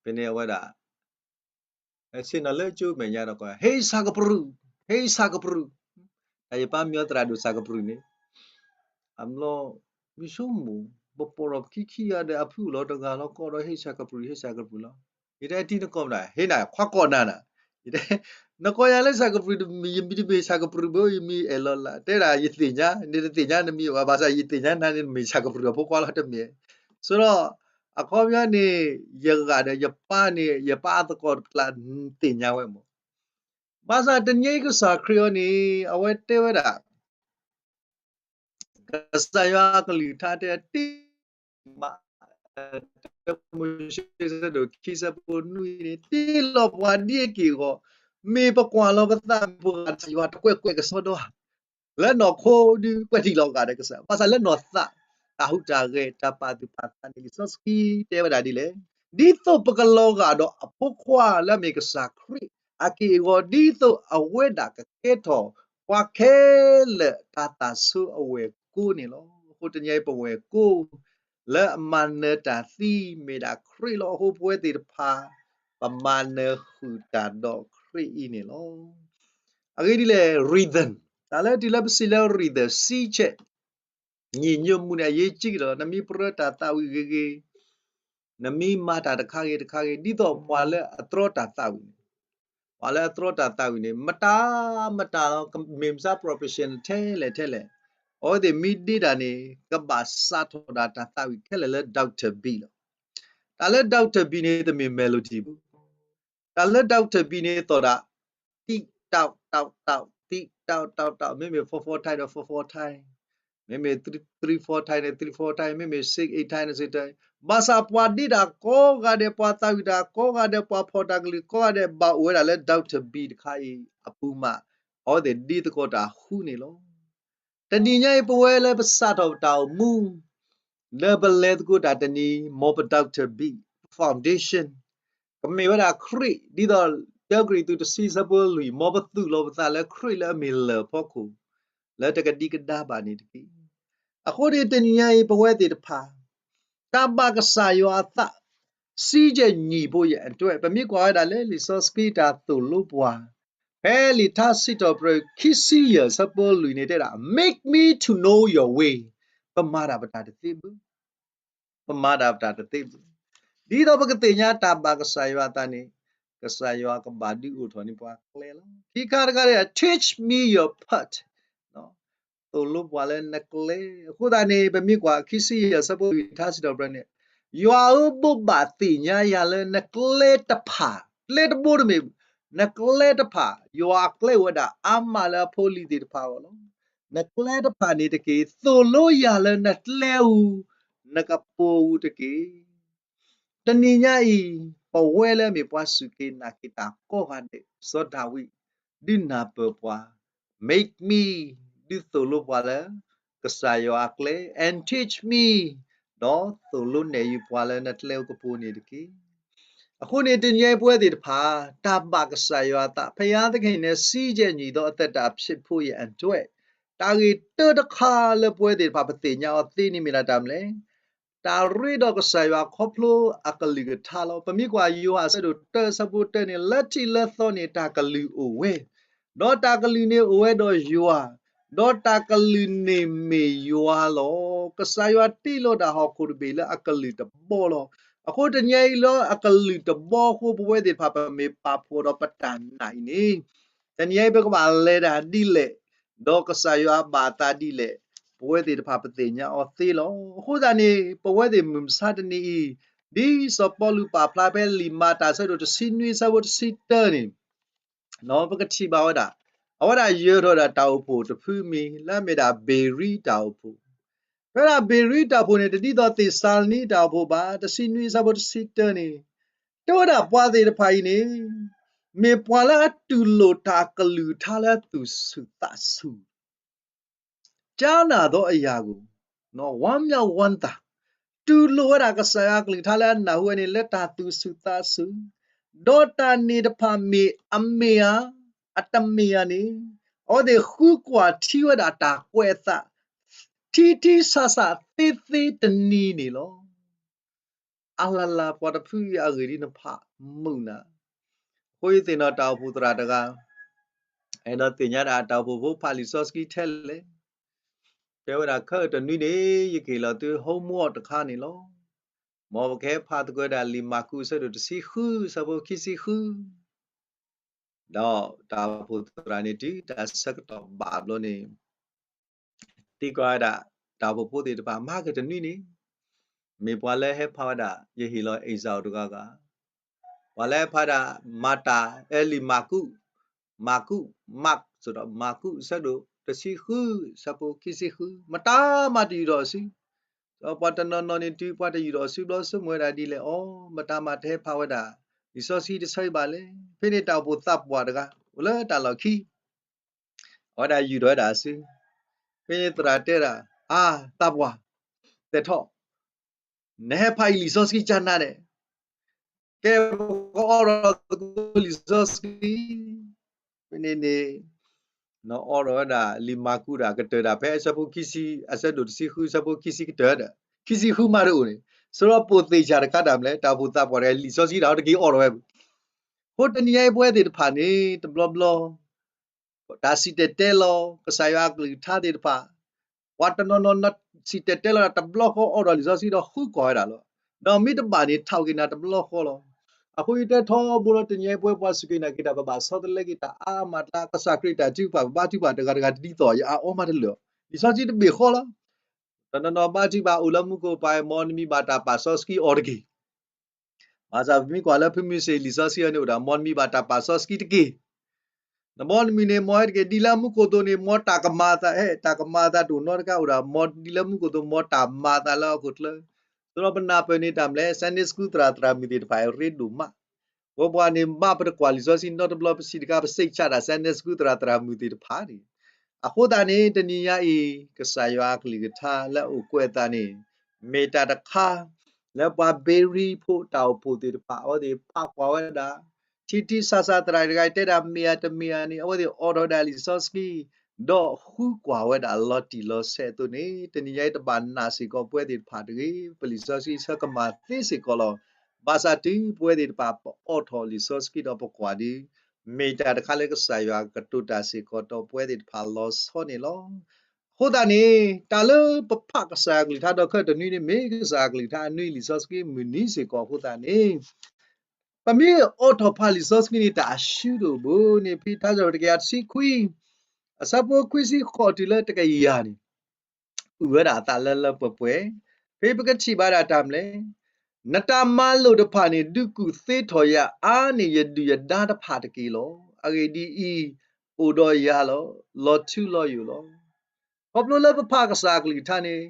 ဖဲန့ၣ်အဝဲဒၣ် ဆ့ၣ်နီၤလၢကၠိမဲာ်ညါဒီးကိး, ဟ့ၣ်ဆၣ်ကပြူၢ်, ဟ့ၣ်ဆၣ်ကပြူၢ်, တၢ်ယပၢ်မ့ၢ်သရၣ်ဒိၣ်ဆၣ်ကပြူၢ်န့ၣ်, အမလီၤ, မ့ၢ်ဆိကမိၣ်, ပပိာ်ထီၣ်ပခံခံဂၤဒီးအဖုၣ်လီၤတဂၤလီၤ ကိးဒီးဟ့ၣ်ဆၣ်ကပြူၢ် ဟ့ၣ်ဆၣ်ကပြူၢ်လီၤ. ယတဲတံၤနကိးမနုၤ, ဟ့ၣ်နၤခွါကိးနၤနၤ, ယတဲ, နကိးယၤလၢဆၣ်ကပြူၢ်, ယမံၤတမ့ၢ်ဆၣ်ကပြူၢ်ဘၣ်, ယမံၤအဲၣ်လီၤလၢ်, တဲဒၣ်ယသ့ၣ်ညါ, နတသ့ၣ်ညါနမံၤဘၣ်, ဘၣ်ဆၣ်ယသ့ၣ်ညါနၤန့ၣ် နမ့ၢ်ဆၣ်ကပြူၢ်အဖိခွါလီၤတမ့ၢ်. ဆိဒီး အခီပညီန့ၣ် ယဂာ်ဒီးယပၢ်န့ၣ် ယပၢ်အသကိးတဖျၢၣ်သ့ၣ်ညါဝဲမး. ဘၣ်ဆၣ်တနံၤအံၤကစၢ်ခရံာ်အံၤန့ၣ် အဝဲတဲဝဲဒၣ် ကစၢ်ယွၤအကလုၢ်ကထါတဲ တ့ၢ်လီၤပှၤ, တၢမိၤၡ့ ဆၢဒိၣ်ခံ ဆၢဖိနွံန့ၣ် တ့ၢ်လီၤပှၤဒ်အက့ၢ်အဂီၤ, မ့ၢ်ပကွၢ်လီၤပသး မ့ၢ်ပဂာ်ဒီးယွၤတကွဲးကွဲးကစီဒီဧါ. လၢနီၢ်ခိဒီးကွဲးထံၣ်လီၤဂာ်ဒီးကစၢ်, ဘၣ်ဆၣ်လၢနီၢ်သး တၢ်ဟူးတၢ်ဂဲၤ တၢ်ပာ်သူၣ်ပာ်သးန့ၣ် လံာ်စီဆှံတဲဝဲဒၣ်ဒ်လဲၣ်. ဒ်သိးပကလီၤဂာ်ဒီးအဖိခွါလၢအမ့ၢ်ကစၢ်ခရံာ်အက့ၢ်အဂီၤ, ဒ်သိးအဝဲဒၣ်ကကဲထီၣ်ပှၤခဲလၢာ်တၢ်သးဆိအဝဲၢ်ကိန့ၣ်လီၤ. အဃိတနံၤအံၤပဝဲၢ်ကိ လၢအမၤနၢၤတၢ်သံမ့ၢ်ဒၣ်ခရံာ်လီၤ. အဃိပဝဲသ့ၣ်တဖၣ် ပမၤနၢၤဃုာ်တၢ်ဒီးခရံာ်အံၤန့ၣ်လီၤ. အဂ့ၢ်ဒ်လဲၣ် rhythm, တၢ်လၢတုၤလၢပစံးလၢ rhythm စံးဆဲး ညီၣ်ညိၣ်မူန့ၣ် အရေးကြီးလီၤ. နမ့ၢ်ပြၢတၢ်သးဝံၣ်ဂ့ၤဂ့ၤ, နမ့ၢ်မၤတၢ်တခါဂ့ၤတခါဂ့ၤ, ဒ်သိးပှၤလၢအတြီတၢ်သးဝံၣ်န့ၣ်, ပှၤလၢအတြီတၢ်သးဝံၣ်န့ၣ် မတၤမတၤလီၤ, မ့ၢ်မစါ profession ထဲလဲၣ်ထဲလဲၣ်, အဝဲသ့ၣ်မ့ၢ်ဒ့တၢ်န့ၣ် ကဘၣ်စးထီၣ်ဒၣ်တၢ်သးဝံၣ်ခဲလၢာ်လၢ doctor beat လီၤ. တၢ်လၢ doctor beat န့ၣ် တမ့ၢ် melody ဘၣ်. တၢ်လၢ doctor beat န့ၣ် သိးဒၣ် တံးတးတးတး, တံးတးတးတး, မ့မ့ၢ် four four time ဒီး four four time, မ့မ့ၢ် three three four time န့ၣ် three four time, မ့မ့ၢ် six eight time န့ၣ် six time. ဘၣ်ဆၣ်ပှၤဒ့တၢ်ကိးဂၤဒဲး, ပှၤသးဝံၣ်တၢ်ကိးဂၤဒဲး, ပှၤဖီၣ်တၢ်ကလုၢ်ကိးဂၤဒဲး ဘၣ်အိၣ်ဝဲဒၣ်လၢ doctor beat တခါအံၤအပူၤမး, အဝဲသ့ၣ်ဒ့သကိးတၢ်ဃုန့ၣ်လီၤ. တနံၤညါအံၤ ပဝဲလၢပစးထီၣ်ပတၢ်အိၣ်မူ လၢပလဲၤသကိးတၢ်တနံၤ မ်ပ doctor beat foundation ကမ့ၢ်ဝဲဒၣ်ခရံာ်, ဒ်သိး တၢကရံၣ်သူး တဆံ ဆၢဖိလွံၢ်, မ်ပသူၣ်လီၤပသးလၢခရံာ်လၢအမ့ၢ်လၢၢ်ဖီခိၣ် လၢတကဒံကဒါဘၣ်န့ၣ်တက့ၢ်. အဃိန့ၣ် တနံၤညါအံၤ ပဝဲသ့ၣ်တဖၣ် တၢ်ဘၣ်ကစၢ်ယွၤအသး စံးကဲၣ်ညီၣ်ဖိယဲၢ်အတွဲ, ပမ့ၢ်ကွၢ်ဝဲဒၣ်လၢလံာ်စီဆှံတၢ်သိၣ်လိပှၤ ဖဲလံာ်ထါစံးထီၣ်ပတြၢၤ ခံဆံယဲၢ် ဆၢဖိလွံၢ်န့ၣ်တဲဒၣ် Make me to know your way. ပမၤတၢ်ပတၢ်တသ့ဘၣ်. ပမၤတၢ်ပတၢ်တသ့ဘၣ်. ဒ်သိးပကသ့ၣ်ညါတၢ်ဘၣ်ကစၢ်ယွၤအသးန့ၣ် ကစၢ်ယွၤကဘၣ်ဒုးအိၣ်ထီၣ်န့ၢ်ပှၤကျဲလီၤ. ခံခါတခါန့ၣ် teach me your path, သိၣ်လိပှၤလၢနကျဲ. အဃိသတးန့ၣ် ပမ့ၢ်ကွၢ် ခံဆံယဲၢ် ဆၢဖိလွံၢ် ထါစံးထီၣ်ပတြၢၤန့ၣ်, ယွၤဧၢ ဘိးဘၣ်သ့ၣ်ညါယၤလၢနကျဲတဖၣ်, ကျဲတဘိတမ့ၢ်, နကျဲတဖၣ်, ယွၤအကျဲအိၣ်ဝဲဒၣ်အါမးလၢအဖိအလံၤသ့ၣ်တဖၣ်အဂီၢ်လီၤ. နကျဲတဖၣ်န့ၣ်တက့ၢ်, သိၣ်လိယၤလၢနကျဲဧိၤ, နကပိာ်ဧိၤတက့ၢ်. တနံၤညါအံၤ ပဝဲလၢအမ့ၢ်ပှၤစူၢ်က့ၤနာ်က့ၤတၢ်ကိးဂၤဒဲး စီၤဒၤဝံး ဒုးနၢ်ပၢၢ်ပှၤ, Make me, ဒုးသိၣ်လိပှၤလၢ ကစၢ်ယွၤအကျဲ, and teach me, ဒီးသိၣ်လိနဲၣ်ယုာ်ပှၤလၢနကျဲအကပူၤန့ၣ်တက့ၢ်. အဃိန့ၣ်တနံၤအံၤပဝဲသ့ၣ်တဖၣ် တၢ်ဘၣ်ကစၢ်ယွၤအသး, ဖဲယၤသက့ၢ်န့ၣ် စံယဲၢ်ညီၣ်ဒီးအသတးအဖြစ်ဖိယအံၤတွဲ, တၢ်ဂ့ၢ်တၢတခါလၢပဝဲသ့ၣ်တဖၣ်ပသ့ၣ်ညါအီၤသ့န့ၣ်မ့ၢ်ဒၣ်တၢ်မနုၤလဲၣ်. တၢ်ရ့ဒီးကစၢ်ယွၤခီဖျိအကလုၢ်ကထါလီၤ. ပမ့ၢ်ကွၢ်ယိၤဟၣ်အဆၢဒိၣ်တၢအဆၢဖိတၢန့ၣ် လၢထံးလၢသီန့ၣ် တၢ်ကလုၢ်အိၣ်ဝဲ, ဒီးတၢ်ကလုၢ်န့ၣ်အိၣ်ဝဲဒီးယွၤ, ဒီးတၢ်ကလုၢ်န့ၣ်မ့ၢ်ယွၤလီၤ. ကစၢ်ယွၤတ့လီၤဒၣ်ဟီၣ်ခိၣ်တဘ့ၣ်လၢအကလုၢ်တဘီလီၤ. အဃိတနံၤအံၤလၢအကလုၢ်တဘီအဃိ ပဝဲသ့ၣ်တဖၣ်ပမ့ၢ်ပာ်ဖှိၣ်ဒီးပတၢ်နာ်အံၤန့ၣ် တနံၤအံၤပကဘၣ်လဲၤတၢ်ဒ်လဲၣ်, ဒီးကစၢ်ယွၤအဘၣ်အသးဒ်လဲၣ်, ပဝဲသ့ၣ်တဖၣ်ပသ့ၣ်ညါအီၤသ့လီၤ. အဃိသတးန့ၣ် ပဝဲသ့ၣ်မုၢ်မဆါတနံၤအံၤ, ဒ်စီၤပီလူးပာ်ဖျါဖဲလံာ်မၤတၢ်အဆၢဒိၣ်တဆံနွံအဆၢဖိတဆံတၢန့ၣ် ပကထံၣ်ဘၣ်ဝဲဒၣ်, အဝဲဒၣ်ယၢၤထီၣ်ဝဲဒၣ်တၢ်အိၣ်ဖှိၣ်တဖုမံၤလၢအမ့ၢ်ဒၣ်ဘ့ၤရံတၢ်အိၣ်ဖှိၣ်, ဖဲဒၣ်ဘ့ၤရံတၢ်အိၣ်ဖှိၣ်န့ၣ် တဒ်သိးသ့းစၤလနံတၢ်အိၣ်ဖှိၣ်ဘၣ်, တဆံနွံအဆၢဖိတဆံတၢန့ၣ် တဲဝဲဒၣ်ပှၤသ့ၣ်တဖၣ်အံၤန့ၣ် မ့ၢ်ပှၤလၢအတူၢ်လိာ်တၢ်ကလုၢ်ကထါလၢအသူၣ်ဆူၣ်သးဆူၣ် ကၢနၢ်သီအယၤကိၣ်, ဝါမျးဝါသၣ်, တူၢ်လိာ်ဝဲဒၣ်ကစၢ်ယွၤကလုၢ်ကထါလၢအနၢ်ဟူဝဲန့ၣ် လၢတၢ်သူၣ်ဆူၣ်သးဆူၣ်, ဒီးတၢ်န့ၣ်တဖၣ်မ့ၢ်အမ့ၢ်ဧါ, အတမ့ၢ်ဧါန့ၣ်, အဝဲသ့ၣ်ဃုကွၢ်ထံဝဲဒၣ်တၢ်ကွဲးအသး, ထံထံဆးဆးသ့သ့တနံၤန့ၣ်လီၤ. အလၤလၤပှၤတဖုအံၤအဂ့ၢ်ဒ်နဖးမုာ်နၤ, အဃိယသ့ၣ်နီၣ်တၢ်အိၣ်ဖှိၣ်သရၣ်တဂၤ, အဲၣ်ဒိးသ့ၣ်ညါဒၣ်တၢ်အိၣ်ဖှိၣ်ဖိဖးလံာ်စီဆှံထဲလဲၣ်, တဲဝဲဒၣ်ခဲအံၤတနွံန့ၣ် ယကဟ့ၣ်လီၤသု homework တခါန့ၣ်လီၤ. မ်ပကဟဲဖးသကိးဝဲဒၣ်လံာ်မၢ်ကူးအဆၢဒိၣ်တဆံဃု အဆၢဖိခံဆံဃု ဒီးတၢ်အိၣ်ဖှိၣ်သရၣ်န့ၣ်တုၤတၢ်ဆၢကတီၢ်ဘၣ်ဘျီန့ၣ် သံကွၢ်ဝဲဒၣ် တၢ်အိၣ်ဖှိၣ်ဖိသ့ၣ်တဖၣ် မၤကတနွံန့ၣ် မ့ၢ်ပှၤလၢဟဲဖးဝဲဒၣ် ယဟ့ၣ်လီၤ exam တဂၤဂၤ, ပှၤလၢဟဲဖးဒၣ် မၤတၢ် လံာ်မၢ်ကူး, မၢ်ကူး, Mark စ့ၢ်ဒီး မၢ်ကူး အဆၢဒိၣ်တဆံဃု အဆၢဖိခံဆံဃု မတၤမၤတယူၢ်ထီၣ်အစု, ဒီးပှၤတနီၤနီၤန့ၣ်တုၤပှၤတယူၢ်ထီၣ်အစုဘျီ ဆိကမိၣ်ဝဲဒၣ်ဒ်လဲၣ်အီၤ, မတၤမၤတဟဲဖးဝဲဒၣ် လံာ်စီဆှံတဆၢအံၤဘၣ်လဲၣ်. ဖဲန့ၣ်တၢ်အိၣ်ဖှိၣ်သးပှၢ်တဂၤ အိၣ်လၢတၢ်လီၢ်ခံ အဝဲဒၣ်ယူၢ်ထီၣ်ဝဲဒၣ်အစု, ဖဲန့ၣ်သရၣ်တဲဒၣ်, အါ, သးပှၢ်, သဲးထီၣ်, နဟဲဖးအံၤလံာ်စီဆှံကနၤဒဲး, ကဲပကအိးထီၣ်သကိးလံာ်စီဆှံ, ဖဲန့ၣ်န့ၣ် နအိးထီၣ်ဝဲဒၣ်လံာ်မၢ်ကူးဒၣ်ကတၢၢ်ဒၣ်ဖဲအဆၢဖိခံဆံ, အဆၢဒိၣ်တဆံဃု အဆၢဖိခံဆံကတၢၢ်ဒီး ခံဆံဃုမးတအိၣ်န့ၣ်, စရီပှိၣ်သ့ၣ်ဆၣ်တခါဒၣ်မလဲၣ်, တၢ်အိၣ်ဖှိၣ်သးပှၢ်တဂၤ လံာ်စီဆှံဒၣ်အီၤတက့ၢ်အိးထီၣ်ဝဲ, အဃိတနံၤအံၤပဝဲသ့ၣ်တဖၣ်န့ၣ် တဘျီဘျီ တၢ်စံၣ်တဲၤတဲလီၤ ကစၢ်ယွၤအကလုၢ်ကထါသ့ၣ်တဖၣ်, ပှၤတနီၤနီၤစံၣ်တဲၤတဲလီၤတၢ်တဘျီဃီအိးထီၣ်လံာ်စီဆှံဒီးဃုကွၢ်ဝဲဒၣ်လီၤ. ဒီးမ့ၢ်တဘၣ်န့ၣ် ထးက့ၤနၤတဘျီဃီလီၤ. အဃိယတဲထီဘိလီၤ တနံၤအံၤပဝဲပှၤစူၢ်က့ၤနာ်က့ၤတၢ် ပဘၣ်ဆီတလဲက့ၤတၢ်အါမးတၢ် ကစၢ်ခရံာ်တၢ်ထုကဖၣ် ပဘါထုကဖၣ်တဂၤတဂၤတဒ်သိး ယအါအီၤမးတလၢာ်, လံာ်စီဆှံတဘ့ၣ်ဃီလီၤ. တနီၤနီၤဘါထုကဖၣ်အိၣ်လၢမူခိၣ်ပၤ မ်နမံၤဘၣ်တၢ်ပာ်စီဆှံအီၤတက့ၢ် ဘၣ်ဆၣ်ပမ့ၢ်ကွၢ်လၢဖုမုၢ်စ့ၢ်လံာ်စီဆှံအံၤန့ၣ်အိၣ်ဒၣ် မ်နမံၤဘၣ်တၢ်ပာ်စီဆှံတက့ၢ်. နမ်နမံၤန့ၣ် မ်ဟဲတက့ၢ် ဒ်လၢမူခိၣ်သိးန့ၣ် မ်တၢ်ကမၤအသးဟဲ တၢ်ကမၤအသးတအိၣ်နီတခါအိၣ်ဒၣ် မ်ဒ်လၢမူခိၣ်သိး မ်တၢ်မၤအသးလၢဟီၣ်ခိၣ်ချၢ. သရိာ်ပနၢ်ပၢၢ်န့ၣ်တၢ်မလဲၣ် Sunday School သရၣ်သရၣ်မုၣ်သ့ၣ်တဖၣ်အံၤရ့ဒိၣ်မး ပဝဲပှၤန့ၣ် ဘၣ်ပတကွၢ်လံာ်စီဆှံနီတဘျီ ပစံးတခါ ပစံးဆၣ်ဒၣ် Sunday School သရၣ်သရၣ်မုၣ်သ့ၣ်တဖၣ်န့ၣ်. အဃိသတးန့ၣ် တနံၤညါအံၤ ကစၢ်ယွၤအကလုၢ်ကထါလၢအအိၣ်ကွဲးအသးန့ၣ် မ့ၢ်တၢ်တခါ လၢပှၤဘ့ရံဖိတၢ်အိၣ်ဖှိၣ်သ့ၣ်တဖၣ် အဝဲသ့ၣ်ဖးကွၢ်ဝဲဒၣ် ထံထံဆးဆးသရၣ်တဂၤအံၤတဲဒၣ်မ့ၢ်ဧါတမ့ၢ်ဧါန့ၣ် အဝဲသ့ၣ်အိးထီၣ်ဝဲဒၣ်လံာ်စီဆှံ ဒီးဃုကွၢ်ဝဲဒၣ်လီၤတံၢ်လီၤဆဲးအသိးန့ၣ် တနံၤညါအံၤတဘၣ်နာ်စ့ၢ်ကီးပဝဲသ့ၣ်တဖၣ်တဂ့ၤ ပလံာ်စီဆှံဆၢကမၤသ့စ့ၢ်ကီးလီၤ. ဘၣ်ဆၣ်တုၤပဝဲသ့ၣ်တဖၣ်ပအိးထီၣ်လံာ်စီဆှံဒီးပကွၢ်ဒုး မ့ၢ်တၢ်တခါလၢကစၢ်ယွၤကတိၤတၢ်စ့ၢ်ကီးဒီးပဝဲသ့ၣ်တဖၣ်လီၤဆီန့ၣ်လီၤ. အဃိသတးန့ၣ် တၢ်လၢပဖးကစၢ်ယွၤကလုၢ်ကထါဒီးခဲအံၤတနွံန့ၣ် မ့ၢ်ကစၢ်ယွၤကလုၢ်ကထါအနွံလံာ်စီဆှံမုၢ်နံၤစ့ၢ်ကီးအဃိသတးန့ၣ် ပမ့ၢ်အိးထီၣ်ဖးလံာ်စီဆှံန့ၣ် တၢ်အဆူၣ်တအိၣ်ဘၣ်န့ၣ် ဖဲထါစံးထီၣ်ပတြၢၤတကယၤတဆံခွံ အဆၢဖိခွံဆံဃိးတုၤလၢတကယၤန့ၣ် အုၣ်ဝဲဒၣ်အသးလၢလၢပှဲၤပှဲၤ, ဖဲပကထံၣ်ဘၣ်ဒၣ်တၢ်မလဲၣ်, နတၢ်မၤလိာ်တဖၣ်န့ၣ် ဒုးကူၣ်သ့ထီၣ်ယၤအါန့ၢ်ယဒုၣ်ယဒါတဖၣ်တက့ၢ်လီၤ. အဂ့ၢ်ဒ်အံၤ, အိၣ်ဒီးယၤလီၤ, လီၤထူလီၤယိာ်လီၤ. ခီဖျိလၢပဖးကစၢ်အကလုၢ်ကထါန့ၣ်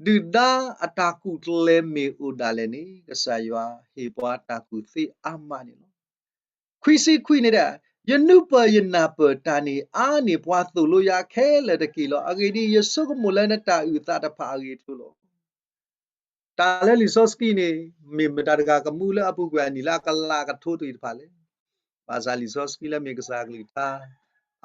ဒုၣ်ဒါအတၢ်ကူၣ်ကျဲၤမ့ၢ်အိၣ်ဒၣ်လဲာ်န့ၣ် ကစၢ်ယွၤဟ့ၣ်ပှၤတၢ်ကူၣ်သ့အါမးန့ၣ်လီၤ. ခွံဆံခွံန့ၣ်ဒၣ်, ယနုာ်ပၢၢ်ယနၢ်ပၢၢ်တၢ်န့ၣ် အါန့ၢ်ပှၤသိၣ်လိယၤခဲလၢာ်တက့ၢ်လီၤ. အဂ့ၢ်ဒ်အံၤ, ယဆိကမိၣ်လၢနတၢ်အုၣ်သးတဖၣ်အဂ့ၢ်အကျိၤလီၤ. တၢ်လၢလံာ်စီဆှံန့ၣ် မ့ၢ်မတၤတဂၤကမူလၢအပူၤကွံာ်အနံၣ်လၢအကလးကထိတဂ့ၤတဖၣ်လဲၣ်. ဘၣ်ဆၣ်လံာ်စီဆှံလၢမ့ၢ်ကစၢ်အကလုၢ်ကထါ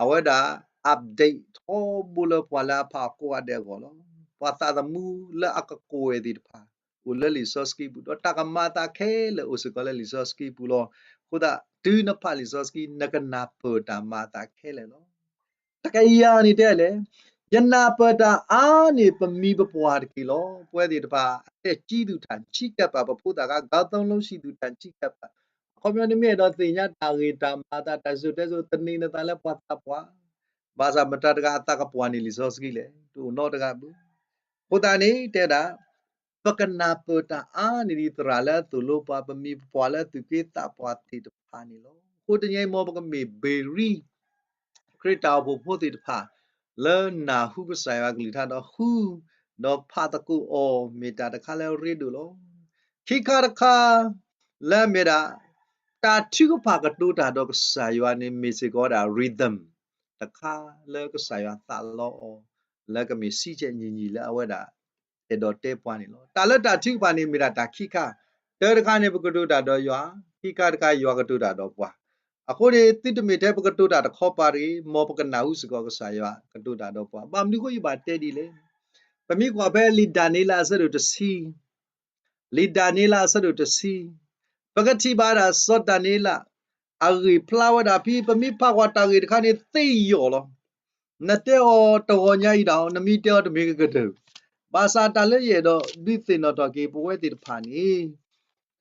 အဝဲဒၣ် update ထီဘိလၢပှၤလၢအဖးအီၣ်ကိးဂၤဒဲးအဂီၢ်လီၤ. ပှၤသးသမူလၢအကကွဲၢ်သ့ၣ်တဖၣ် အိၣ်လၢလံာ်စီဆှံပူၤ, ဒီးတၢ်ကမၤအသးခဲလၢာ်အိၣ်စ့ၢ်ကီးလၢလံာ်စီဆှံပူၤလီၤ. အဃိသတး တုၤနဖးလံာ်စီဆှံ နကနၢ်ပၢၢ်တၢ်မၤအသးခဲလၢာ်လီၤ. တကယၤန့ၣ်တဲလဲၣ်, ယနၢ်ပၢၢ်တၢ်အါန့ၢ်ပမိၢ်ပပှၢ်တက့ၢ်လီၤ. ပဝဲသ့ၣ်တဖၣ် အသက်ကြီးသူထက်ဆံးကပ်ပါ, ပဖိသၣ်ခါ ကသံလုံးရှိသူထက်ဆံးကပ်ပါ. အခီပညီ နမ့ၢ်အဲၣ်ဒိးသ့ၣ်ညါတၢ်ဂ့ၢ်တၢ်မၤအသး တၢ်စံၣ်စိၤတဲစိၤ သန့ၤနသးလၢပှၤသးပှၢ်, ဘၣ်ဆၣ်မတၤတဂၤအသးကပှၢ်န့ၢ်လံာ်စီဆှံလဲၣ်, တအိၣ်နီတဂၤဘၣ်. အဃိသတးန့ၣ် တဲဒၣ် ပကနၢ်ပၢၢ်တၢ်အါန့ၢ်ဒ်သရၣ်လၢအသိၣ်လိပှၤ ပမိၢ်ပပှၢ်လၢသူၣ်က့သးပှၢ်သ့ၣ်တဖၣ်န့ၣ်လီၤ. အဃိတနံၤအံၤ မ်ပကမ့ၢ်ဘ့ၣ်ရံ ခရံာ်တၢ်အိၣ်ဖှိၣ်ဖိသ့ၣ်တဖၣ် လၢနၢ်ဟူကစၢ်ယွၤအကလုၢ်ကထါဒီးဃု ဒီးဖးသကိးအီၤ မ့ၢ်တၢ်တခါလၢအရ့ဒိၣ်လီၤ. ခံခါတခါ လၢအမ့ၢ်ဒၣ် တၢ်ထုကဖၣ်ကတိၤတၢ်ဒီးကစၢ်ယွၤန့ၣ် မ့ၢ်စ့ၢ်ကီးဝဲဒၣ် rhythm တခါလၢကစၢ်ယွၤသးလီအီၤ လၢကမ့ၢ်စံၣ်ကဲၣ်ညီညီလၢအဝဲဒၣ် အဲၣ်ဒိးတဲပှၤန့ၣ်လီၤ. တၢ်လၢတၢ်ထုကဖၣ်န့ၣ် မ့ၢ်ဒၣ်တၢ်ခံခါ, တၢတခါန့ၣ် ပကတိၤတၢ်ဒီးယွၤ, ခံခါတခါ ယွၤကတိၤတၢ်ဒီးပှၤ. အဃိန့ၣ် သုတမ့ၢ်ထဲပကတိၤတၢ်တခီပၤတဂ့ၤ, မ်ပကနၢ်ဟူစ့ၢ်ကီးကစၢ်ယွၤကတိၤတၢ်ဒီးပှၤ. ဘၣ်မနုၤအဃိယဘၣ်တဲဒ်လဲၣ်. ပမ့ၢ်ကွၢ်ဖဲလံာ်ဒၤနံးယ့လးအဆၢဒိၣ်တဆံ လံာ်ဒၤနံးယ့လးအဆၢဒိၣ်တဆံ, ပကထံၣ်ဘၣ်ဒၣ်စီၤဒၤနံးယ့လး အဂ့ၢ်ဖျါဝဲဒၣ်ဖဲ ပမ့ၢ်ဖးကွၢ်တၢ်ဂ့ၢ်တခါန့ၣ် သ့ယီၤလီၤ. နတဲအီၤတဂီၤညါအံၤဒၣ် နမ့ၢ်တဲအီၤတမ့ၢ်ကကတၢၢ်. ဘၣ်ဆၣ်တၢ်လၢယအဲၣ်ဒိးဒုးသ့ၣ်နီၣ်ထီၣ်က့ၤပဝဲသ့ၣ်တဖၣ်န့ၣ်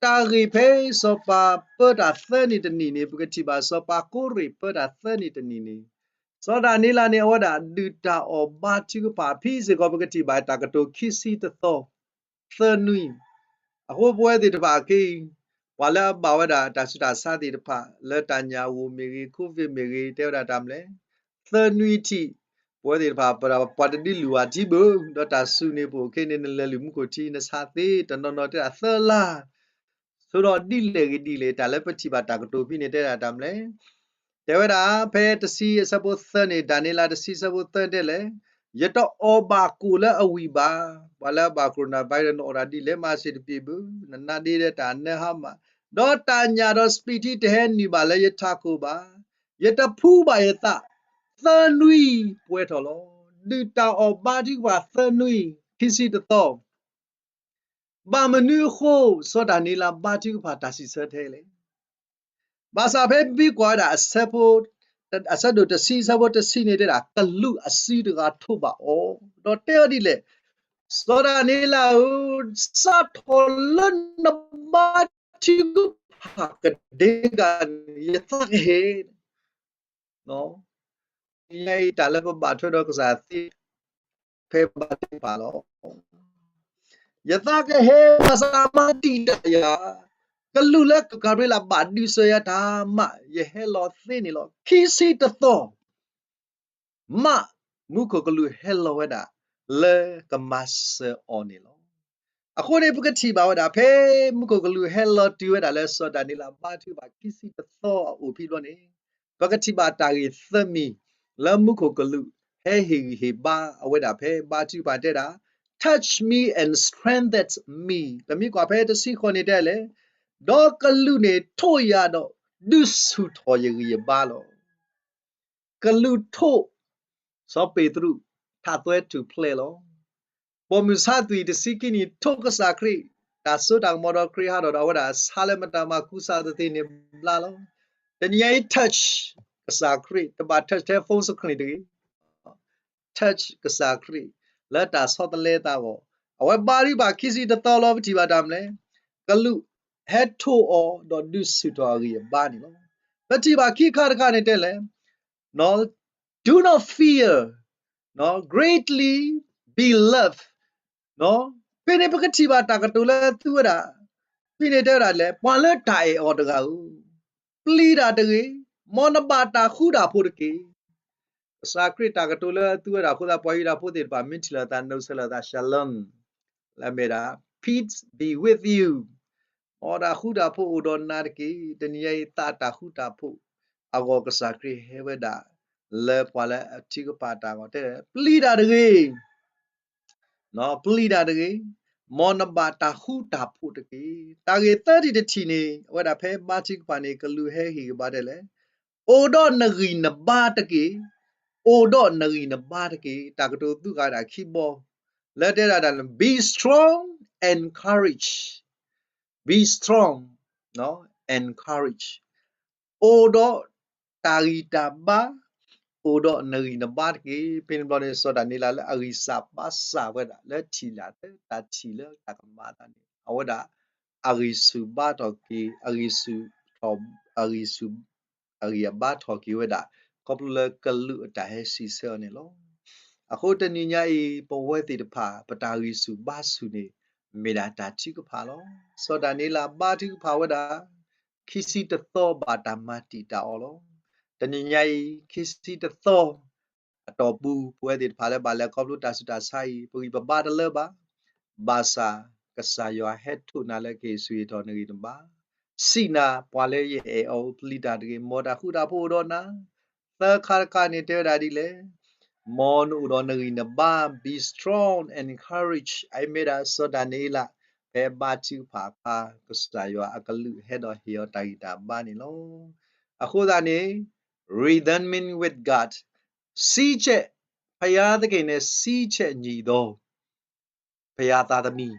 တၢ်ဂ့ၢ်ဖဲစီၤပၤပၢတၢ်သၢနံၣ်တနံၣ်န့ၣ် ပကထံၣ်ဘၣ်စီၤပၤကိရ့ၣ်ပၢတၢ်သၢနံၣ်တနံၣ်န့ၣ် စီၤဒၤနံးယ့လးန့ၣ် အဝဲဒၣ်ဒုၣ်တၢ်အီၣ်ဘါထုကဖၣ် ဖဲစ့ၢ်ကီးပကထံၣ်ဘၣ်တၢ်ကတိၤခံဆံတသီ သၢနွံ. အဃိပဝဲသ့ၣ်တဖၣ်ခဲအံၤ ပှၤလၢအဘၣ်ဝဲဒၣ်တၢ်ဆူးတၢ်ဆါသ့ၣ်တဖၣ် လၢတၢ်ညၣ်ဂိၢ်မ့ၢ်ဂ့ၤ COVID မ့ၢ်ဂ့ၤ တဲဝဲဒၣ်တၢ်မနုၤလဲၣ်, သၢနွံထံၣ် ပဝဲသ့ၣ်တဖၣ် ပှၤတဒုးလုၢ်ဝၤထံဘၣ်, ဒီးတၢ်စူၤန့ၣ် ပအိၣ်ခဲန့ၣ် နလဲၤလုၢ်မူခိၣ်ထံ နဆါသ့ တနီၤနီၤတဲဒၣ်သၢလါ ဆိဒီးဒ်လဲၣ်ဂ့ၤဒ်လဲၣ် တၢ်လၢပထံၣ်ဘၣ်တၢ်ကတိၤဖဲန့ၣ်တဲဒၣ်တၢ်မနုၤလဲၣ်. တဲဝဲဒၣ် ဖဲတဆံအဆၢဖိသၢန့ၣ် ဒၤနံးယ့လးတဆံအဆၢဖိသၢတဲလဲၣ်, ယတအီၣ်ဘၣ်ကိၣ်လၢအဝံၣ်ဘၣ်. ပှၤလၢအဘၣ် coronavirus နအီၣ်တၢ်ဒ်လဲၣ် မၤစ့ၢ်တပ့ၤဘၣ်, နနါဒ့ဒီးတၢ်နၢဟါမး, ဒီးတၢ်ညၣ်ဒီးစပံးထံတဟဲနုာ်ဘၣ်လၢယထးခိၣ်ဘၣ်. ယတဖှူဘၣ်ယသး သၢနွံပှဲၤထီၣ်လီၤ. ဒုၣ်တၢ်အီၣ်ဘါထုကဖၣ်သၢနွံ ခံဆံတသီ ဘၣ်မနုၤအဃိ စီၤဒၤနံးယ့လးဘါထုကဖၣ်တၢ်စံးဆၢထဲလဲၣ်. ဘၣ်ဆၣ်ဖဲမ့ၢ်ကွၢ်ဝဲဒၣ် အဆၢဒိၣ်တဆံ အဆၢဖိတဆံန့ၣ်တဲဒၣ် ကလူးအစုတဂၤထိးဘၣ်အီၤ, ဒီးတဲအီၤဒ်လဲၣ်, စီၤဒၤနံးယ့လးဧၢ, စးထီၣ်လၢနဘါထုကဖၣ်ကဒ့ဂၤန့ၣ် ယသးကဟဲ တနံၤအံၤ တၢ်လၢပဘၣ်ထွဲဒီးကစၢ်သ့ ဖဲဘါထုကဖၣ်လီၤ. ယသးကဟဲ ဘၣ်ဆၣ်မၤတံာ်တာ်ယၤ, ကလူးလၢကကၤဘြံလးဘၣ်ဒုးစၢၤယၤတၢ်မး ယဟဲလီၤသ့န့ၣ်လီၤ. ခံဆံတသီ မး မူခိၣ်ကလူးဟဲလီၤဝဲဒၣ် လၢကမၤစၢၤအီၤန့ၣ်လီၤ. အဃိန့ၣ် ပကထံၣ်ဘၣ်ဝဲဒၣ် ဖဲမူခိၣ်ကလူးဟဲလီၤတုၤဝဲဒၣ်လၢစီၤဒၤနံးယ့လးဘါထုကဖၣ်ခံဆံတသီအအိၣ်ဖဲဘျီန့ၣ် ပကထံၣ်ဘၣ်တၢ်ဂ့ၢ်သၢမံၤ လၢမူခိၣ်ကလူးဟဲဟ့ၣ်ဂံၢ်ဟ့ၣ်ဘါအဝဲဒၣ်ဖဲဘါထုကဖၣ်တဲဒၣ် Touch me and strengthen me. ပမ့ၢ်ကွၢ်ဖဲတဆံဃိးန့ၣ်တဲလဲၣ်, ဒီးကလူးန့ၣ်ထိးယၤဒီး ဒုးဆူၣ်ထီၣ်ယဂံၢ်ယဘါလီၤ. ကလူးထိး စီၤပ့းတရူး ထးသွဲထူၣ်ဖျဲးလီၤ. ပိာ်မုၣ်ဆါသွံၣ်တဆံခံနံၣ်ထိးကစၢ်ခရံာ်, တၢ်စိတၢ်ကမီၤဒီးခရံာ်ဟးထီၣ်ဒီး အဝဲဒၣ်ဆါလၢမတၤမၤကူစါသ့ၣ်န့ၣ်ဘျါလီၤ. တနံၤအံၤ touch ကစၢ်ခရံာ် တဘၣ် touch ထဲ phone screen တဂ့ၤ touch ကစၢ်ခရံာ် လၢတၢ်ဆီတလဲသးအဂီၢ်, အဝဲဘါထုကဖၣ်ခံဆံတသီလီၤ. ပထံၣ်ဘၣ်တၢ်မနုၤလဲၣ်, ကလူးဟဲထိးအီၤဒီးဒုးဆူၣ်ထီၣ်အဂံၢ်အဘါန့ၣ်လီၤ. ပထံၣ်ဘၣ်ခံခါတခါန့ၣ်တဲလဲၣ်, Do not fear, greatly beloved. ဖဲန့ၣ်ပကထံၣ်ဘၣ်တၢ်ကတိၤလၢသုဝဲဒၣ်, ဖဲန့ၣ်တဲဝဲဒၣ်လဲၣ်, ပှၤလၢတၢ်အဲၣ်အီၤတဂၤဧၢ, ပျံၤတၢ်တဂ့ၤ, မ်နဘၣ်တၢ်ဃူတၢ်ဖိးတက့ၢ်. ကစၢ်ခရံာ်တၢ်ကတိၤလၢသုဝဲဒၣ်အဃိသတး ပှၤယူဒၤဖိသ့ၣ်တဖၣ် မ့ၢ်ထံၣ်လိာ်သး နီၣ်ဆၢလိာ်သး shalom လၢအမ့ၢ်ဒၣ် peace be with you, မ်တၢ်ဃူတၢ်ဖိးအိၣ်ဒီးနၤတက့ၢ်. တနံၤအံၤ သးတၢ်ဃူတၢ်ဖိး အဂီၢ်ကစၢ်ခရံာ်ဟဲဝဲဒၣ် လၢပှၤလၢအထုကဖၣ်တၢ်အဂီၢ်တဲ, ပျံၤတၢ်တဂ့ၤ ပျံၤတၢ်တဂ့ၤ, မ်နဘၣ်တၢ်ဃူတၢ်ဖိးတက့ၢ်. တၢ်ဂ့ၢ်သၢထံၣ်တထံၣ်န့ၣ် အဝဲဒၣ်ဖဲဘါထုကဖၣ်န့ၣ် ကလူးဟဲဟ့ၣ်ဂံၢ်ဘါဒ်လဲၣ်, အိၣ်ဒီးနဂံၢ်နဘါတက့ၢ်, အိၣ်ဒီးနဂံၢ်နဘါတက့ၢ်. တၢ်ကတိၤသူၣ်ဃာ်ဒၣ်ခံဘီ လၢတဲဒၣ်တၢ်န့ၣ် be strong and courage, be strong and courage, အိၣ်ဒီးတၢ်ဂံၢ်တၢ်ဘါ, အိၣ်ဒီးနဂံၢ်နဘါတက့ၢ်. ဖဲန့ၣ်ဘျီန့ၣ် စီၤဒၤနံးယ့လးလၢအဂံၢ်စၢ်ဘါစၢ်ဝဲဒၣ် လၢထံၣ်လၢ်တၢ်ထံၣ်လၢတၢ်ကမၤအသးန့ၣ် အဝဲဒၣ် အဂံၢ်ဆူၣ်ဘါထီၣ်က့ၤ, အဂံၢ်ဆူၣ်ထီၣ်, အဂံၢ်ဆူၣ်, အဂံၢ်အဘါထီၣ်က့ၤဝဲဒၣ် ခီဖျိလၢကလူးအတၢ်ဟဲစံးဆၢအီၤန့ၣ်လီၤ. အဃိတနံၤညါအံၤ ပဝဲသ့ၣ်တဖၣ် ပတၢ်ဂံၢ်ဆူၣ်ဘါဆူၣ်န့ၣ် မ့ၢ်ဒၣ်တၢ်ထုကဖၣ်လီၤ. စီၤဒၤနံးယ့လးဘါထုကဖၣ်ဝဲဒၣ် ခံဆံတသီ ဘၣ်တၢ်မၤတံာ်တာ်အီၤလီၤ. တနံၤညါအံၤ ခံဆံတသီ အတီၢ်ပူၤ ပဝဲသ့ၣ်တဖၣ်လၢဘၣ်လဲၤခီဖျိတၢ်ဆူးတၢ်ဆါအံၤ ပဂံၢ်ပဘါတလၢဘၣ်. ဘၣ်ဆၣ် ကစၢ်ယွၤဟဲထိးနၤလၢကဟ့ၣ်ဆူၣ်ဟ့ၣ်ထီၣ်နဂံၢ်နဘါ, စံးနၤ ပှၤလၢယအဲၣ်အီၤ ပျံၤတၢ်တဂ့ၤ, မ်တၢ်ဃူတၢ်ဖိးအိၣ်ဒီးနၤ. သၢခါတခါန့ၣ်တဲဝဲဒၣ်ဒ်လဲၣ်, မ်နအိၣ်ဒီးနဂံၢ်နဘါ, be strong and courage. အအံၤမ့ၢ်ဒၣ်စီၤဒၤနံးယ့လး ဖဲဘါထုကဖၣ်အခါ ကစၢ်ယွၤအကလူးဟဲဒီးဟ့ၣ်အီၤတၢ်ဂံၢ်တၢ်ဘါန့ၣ်လီၤ. အဃိသတးန့ၣ် reasoning with God, စည်းချက်, ဘုရားသခင်နဲ့ စည်းချက်ညီသော ဘုရားသားသမီး,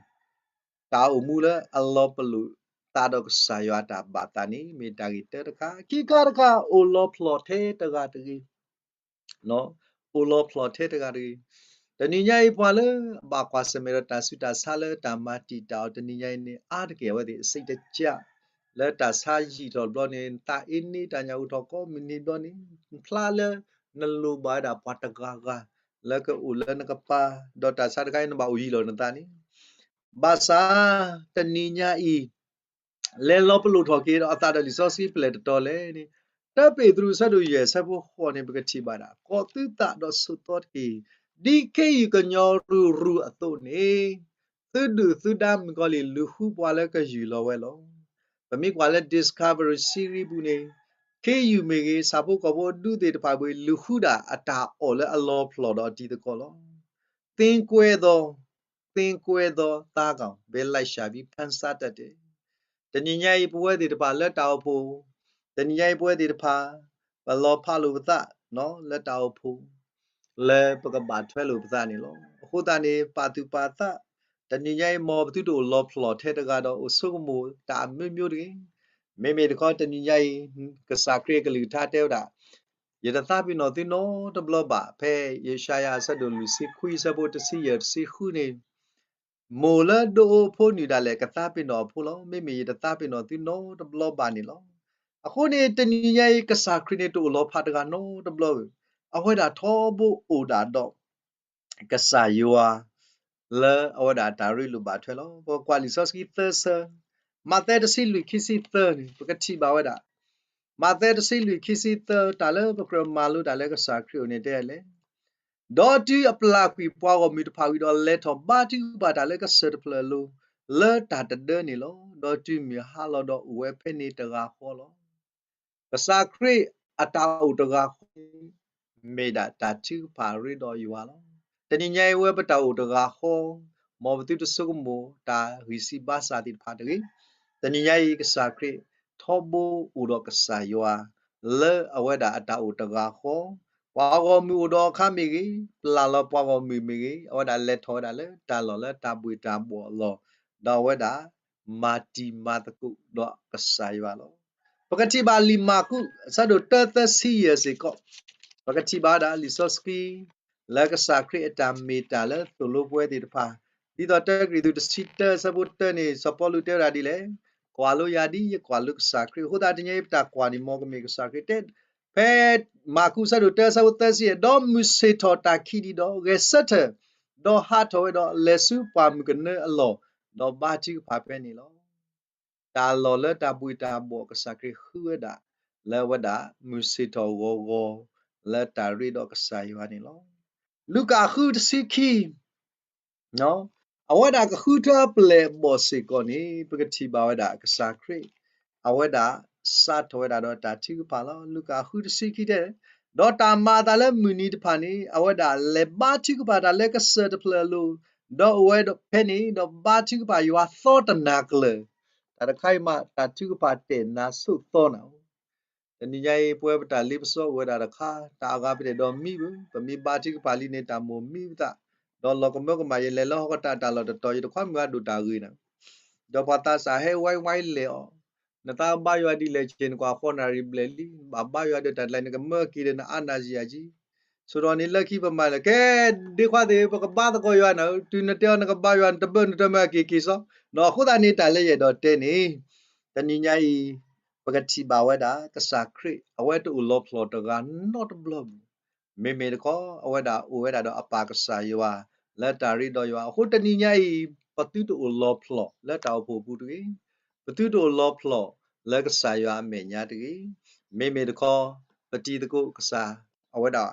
တၢ်အိၣ်မူလၢအလီၤပလိာ်သးဒီးကစၢ်ယွၤအတၢ်ဘၣ်သးန့ၣ် မ့ၢ်တၢ်ဂ့ၢ်တၢတခါ, ခံခါတခါ အိၣ်လီၤဖျိးထဲတဂၤတဂ့ၤ အိၣ်လီၤဖျိးထဲတဂၤတဂ့ၤ. တနံၤညါအံၤပှၤလၢအဘၣ်ကွၢ်ဆၢၣ်မဲာ်ဒီးတၢ်ဆူးတၢ်ဆါလၢတၢ်မၤတံာ်တာ်အီၤတနံၤညါအံၤန့ၣ် အါတက့ၢ်အဝဲသ့ၣ် စိတ်တကျ လၢတၢ်ဆါယံာ်ထီၣ်တဘျီန့ၣ် နသးအ့န့တၢ်ညၣ်အိၣ်ထီၣ်ကိးမုၢ်နံၤဘျီန့ၣ် ဖျါလၢနလိၣ်ဘၣ်ဝဲဒၣ်ပှၤတဂၤဂၤ လၢကအိၣ်လၢနကပၤ, ဒီးတၢ်ဆါတခါအံၤနဘၣ်အိၣ်ယံၤလီၤနသးန့ၣ် ဘၣ်ဆၣ် တနံၤညါအံၤ လဲၤလီၤပလိာ်ထီၣ်က့ၤဒီးအသးဒီးလံာ်စီဆှံဖဲလဲၣ်တတီၤလဲၣ်န့ၣ်, တၢပ့းတရူးအဆၢဒိၣ်ယဲၢ်အဆၢဖိဃိးန့ၣ် ပကထံၣ်ဘၣ်ဒၣ်, ကီးသုသးဒီးဆိးသီတက့ၢ်, ဒ်ခ့ယုၢ်ကညီရူၢ်ရူၢ်အသိးန့ၣ်, သုဒုၣ်သုဒါမုၣ်ကီၤလံၢ်လူၤဃုပှၤလၢကယူၢ်လီၤဝဲလီၤ. ပမ့ၢ်ကွၢ်လၢ Discovery Series ပူၤန့ၣ်, ခ့ယုၢ်မ့ၢ်ဂ့ၤ ဆၣ်ဖိကီၢ်ဖိအဒူသ့ၣ်တဖၣ်ဝံၤ လူၤဃုဒၣ်အတၢ်အီၣ်လၢအလီၤဖျိးဒီးအတံၤသကိးလီၤ. သင်ကွဲသော, သင်ကွဲသောသားကောင် ဘယ်လိုက်ရှာပြီး ဖမ်းစားတတ်တယ်. တနံၤညါအံၤပဝဲသ့ၣ်တဖၣ်လၢတၢ်အိၣ်ဖှိၣ်, တနံၤညါအံၤပဝဲသ့ၣ်တဖၣ် ပလီၤဖးလိာ်ပသး လၢတၢ်အိၣ်ဖှိၣ် လၢပကဘၣ်ထွဲလိာ်ပသးန့ၣ်လီၤ. အဃိသတးန့ၣ် ပာ်သူၣ်ပာ်သး, တနံၤညါအံၤ မ်ပသုတအိၣ်လီၤဖျိးထဲတဂၤဒီးအိၣ်ဆိကမိၣ်တၢ်အမျိုးမျိုးတဂ့ၤ. မ့မ့ၢ်တခီတနံၤညါအံၤ ကစၢ်ခရံာ်အကလုၢ်ကထါတဲဝဲဒၣ်, ယတသးပ့ၤနီၣ်သုနီတဘျီဘၣ်. ဖဲယၡါယၤအဆၢဒိၣ်လွံၢ်ဆံခွံအဆၢဖိတဆံယဲၢ်တဆံဃုန့ၣ်, မိၢ်လၢဒိးအိၣ်အဖိနုၢ်ဒၣ်လဲာ် ကသးပ့ၤနီၣ်အဖိလီၤ. မ့မ့ၢ်ယတသးပ့ၤနီၣ်သုနီတဘျီဘၣ်န့ၣ်လီၤ. အဃိန့ၣ် တနံၤညါအံၤ ကစၢ်ခရံာ်န့ၣ်တအိၣ်လီၤဖးတဂၤနီတဘျီဘၣ်. အဝဲဒၣ်ထီဘိအိၣ်ဒၣ်ဒီး ကစၢ်ယွၤ လၢအဝဲဒၣ်တၢ်ရ့လိာ်ဘၣ်ထွဲလီၤ. ပကကွၢ်လံာ်စီဆှံသၢဆၢ, မးသဲတဆံလွံၢ်ခံဆံသၢန့ၣ် ပကထံၣ်ဘၣ်ဝဲဒၣ်, မးသဲတဆံလွံၢ်ခံဆံသၢ တၢ်လၢပကြၢးမၤလိတၢ်လၢကစၢ်ခရံာ်အအိၣ်န့ၣ်တဲလဲၣ်, ဒီးတုၤအပျၢ်ကွံာ်ပှၤဂီၢ်မုၢ်တဖၣ်ဝံၤဒီး လဲၤထီၣ်ဘါထုကဖၣ်တၢ်လၢကစၢၢ်တဖျၢၣ်အလိၤ လၢတၢ်တဒၢန့ၣ်လီၤ. ဒီးတုၤမုၢ်ဟါလီၤဒီးအိၣ်ဝဲဖဲန့ၣ်တဂၤဃီလီၤ. ကစၢ်ခရံာ်အတၢ်အိၣ်တဂၤဃီ မ့ၢ်ဒၣ်တၢ်ထုကဖၣ်ရ့ဒီးယွၤလီၤ. တနံၤညါအံၤဝဲပတၢ်အိၣ်တဂၤဃီ, မ်ပသုတဆိကမိၣ်တၢ်ဂံၢ်စၢ်ဘါစၢ်သ့ၣ်တဖၣ်တဂ့ၤ. တနံၤညါအံၤကစၢ်ခရံာ် ထီဘိအိၣ်ဒီးကစၢ်ယွၤ လၢအဝဲဒၣ်အတၢ်အိၣ်တဂၤဃီ, ပှၤဂီၢ်မုၢ်အိၣ်ဒီးအခါမ့ၢ်ဂ့ၤ, ပျၢ်လီၤပှၤဂီၢ်မုၢ်မ့ၢ်ဂ့ၤ, အဝဲဒၣ်လဲၤထီၣ်ဝဲဒၣ်လၢတၢ်လီၢ်လၢတၢ်ဘှ့ၣ်တၢ်ဘှီၣ်အလီၢ်, ဒီးအဝဲဒၣ် မၤတံၤမၤသကိးဒီးကစၢ်ယွၤလီၤ. ပကထံၣ်ဘၣ်လံာ်မၢ်ကူး အဆၢဒိၣ်တၢသၢဆံယဲၢ်စ့ၢ်ကီး, ပကထံၣ်ဘၣ်ဝဲဒၣ်လံာ်စီဆှံ လၢကစၢ်ခရံာ်အတၢ်မ့ၢ်တၢ်လၢသိၣ်လိပဝဲသ့ၣ်တဖၣ်, ဒ်သိးတၢကရံၣ်သူးတဆံတၢအဆၢဖိတၢန့ၣ် စီၤပီလူးတဲဝဲဒၣ်ဒ်လဲၣ်, ကွၢ်လိယၤဒ်ယကွၢ်လိကစၢ်ခရံာ်. အဃိသတးတနံၤညါအံၤပတၢ်ကွၢ်န့ၣ် မ်ကမ့ၢ်ကစၢ်ခရံာ်တဲ, ဖဲမၢ်ကူးအဆၢဒိၣ်တၢအဆၢဖိသၢဆံယဲၢ်, ဒီးမုၢ်ဆ့ၣ်ထီၣ်တၢ်ခံးဒံးဒီး ဂဲၤဆၢထၢၣ်, ဒီးဟးထီၣ်ဝဲဒီးလဲၤဆူပှၢ်မုၢ်ကနၢအလီၢ်, ဒီးဘါထုကဖၣ်ဖဲန့ၣ်လီၤ. တၢ်လီၢ်လၢတၢ်ဘှ့ၣ်တၢ်ဘှီၣ်ကစၢ်ခရံာ်ဃုဝဲဒၣ် လၢအဝဲဒၣ်မုၢ်ဆ့ၣ်ထီၣ်ဂီၤဂီၤ လၢတၢ်ရ့ဒီးကစၢ်ယွၤန့ၣ်လီၤ. လူၤကၣ်ဃုတဆံခံ, အဝဲဒၣ်ကဃုထၢပျဲၢ်အဘီၣ်စ့ၢ်ကီးန့ၣ် ပကထံၣ်ဘၣ်ဝဲဒၣ်ကစၢ်ခရံာ် အဝဲဒၣ်စးထီၣ်ဝဲဒၣ်ဒီးတၢ်ထုကဖၣ်လီၤ. လူၤကၣ်ဃုတဆံခံတဲ, ဒီးတၢ်မၤအသးလၢမုၢ်နံၤတဖၣ်န့ၣ် အဝဲဒၣ်လဲၤဘါထုကဖၣ်တၢ်လၢကစၢၢ်တဖျၢၣ်အလိၤ, ဒီးအိၣ်ဝဲဖဲန့ၣ် ဒီးဘါထုကဖၣ်ယွၤသီတနၤကျၢၤ, တၢ်တခါအံၤမး တၢ်ထုကဖၣ်တဲာ်နၤဆိၣ်သီနၤဧိၤ တနံၤညါအံၤ ပဝဲပတၢ်လ့ပစီအိၣ်ဝဲဒၣ်တခါ, တၢ်အဂၤပတဲာ်ဒီးမံဘၣ်, ပမ့ၢ်ဘါထုကဖၣ်လံန့ၣ် တၢ်မိၢ်မံပသး, ဒီးလီၤကမၢကမၣ် ယလဲၤလၢဟီၣ်ကတၢၢ်တၢ်လီၢ်တတီၤ ယတခွါမုၢ်အဒိၣ်တၢ်ဂ့ၤနၤ, ဒီးပှၤသးစၢ်ဟဲဝဲဝဲလဲၤအီၤ, နသးဘါယွၤဒ်လဲၣ်ဆ့ၣ် နကွၢ်ဃီနၣ်ရံၣ်ဘျဲၣ်လံ, ဘၣ်ဘါယွၤဒီးတၢ်တလဲ နကမၢက့ၤဒီးနအါနၢ်ယံာ်ယံာ်, ဆိဒီးန့ၣ်လၢခံပမၤလၢ ကဲ, ဒ့ခွါသ့ၣ် ပကဘါသကိးယွၤနၤ, တုၤနတဲအီၤနကဘါယွၤ နတဘၢၣ်နတမၢက့ၤက့ၤစီ, ဒီးအဃိသတးန့ၣ် တၢ်လၢယအဲၣ်ဒိးတဲန့ၣ် တနံၤညါအံၤ ပကထံၣ်ဘၣ်ဝဲဒၣ် ကစၢ်ခရံာ် အဝဲတအိၣ်လီၤဖျိးတဂၤနီတဘျီဘၣ်, မ့မ့ၢ်တခီ အဝဲဒၣ်အိၣ်ဝဲဒၣ်ဒီးအပၢ်ကစၢ်ယွၤ လၢတၢ်ရ့ဒီးယွၤ, အဃိတနံၤညါအံၤ ပသုတအိၣ်လီၤဖျိးလၢတၢ်အိၣ်ဖှိၣ်အပူၤတဂ့ၤ, ပသုတအိၣ်လီၤဖျိးလၢကစၢ်ယွၤအမဲာ်ညါတဂ့ၤ, မ့မ့ၢ်တခီ ပတံၤသကိးကစၢ် အဝဲဒၣ်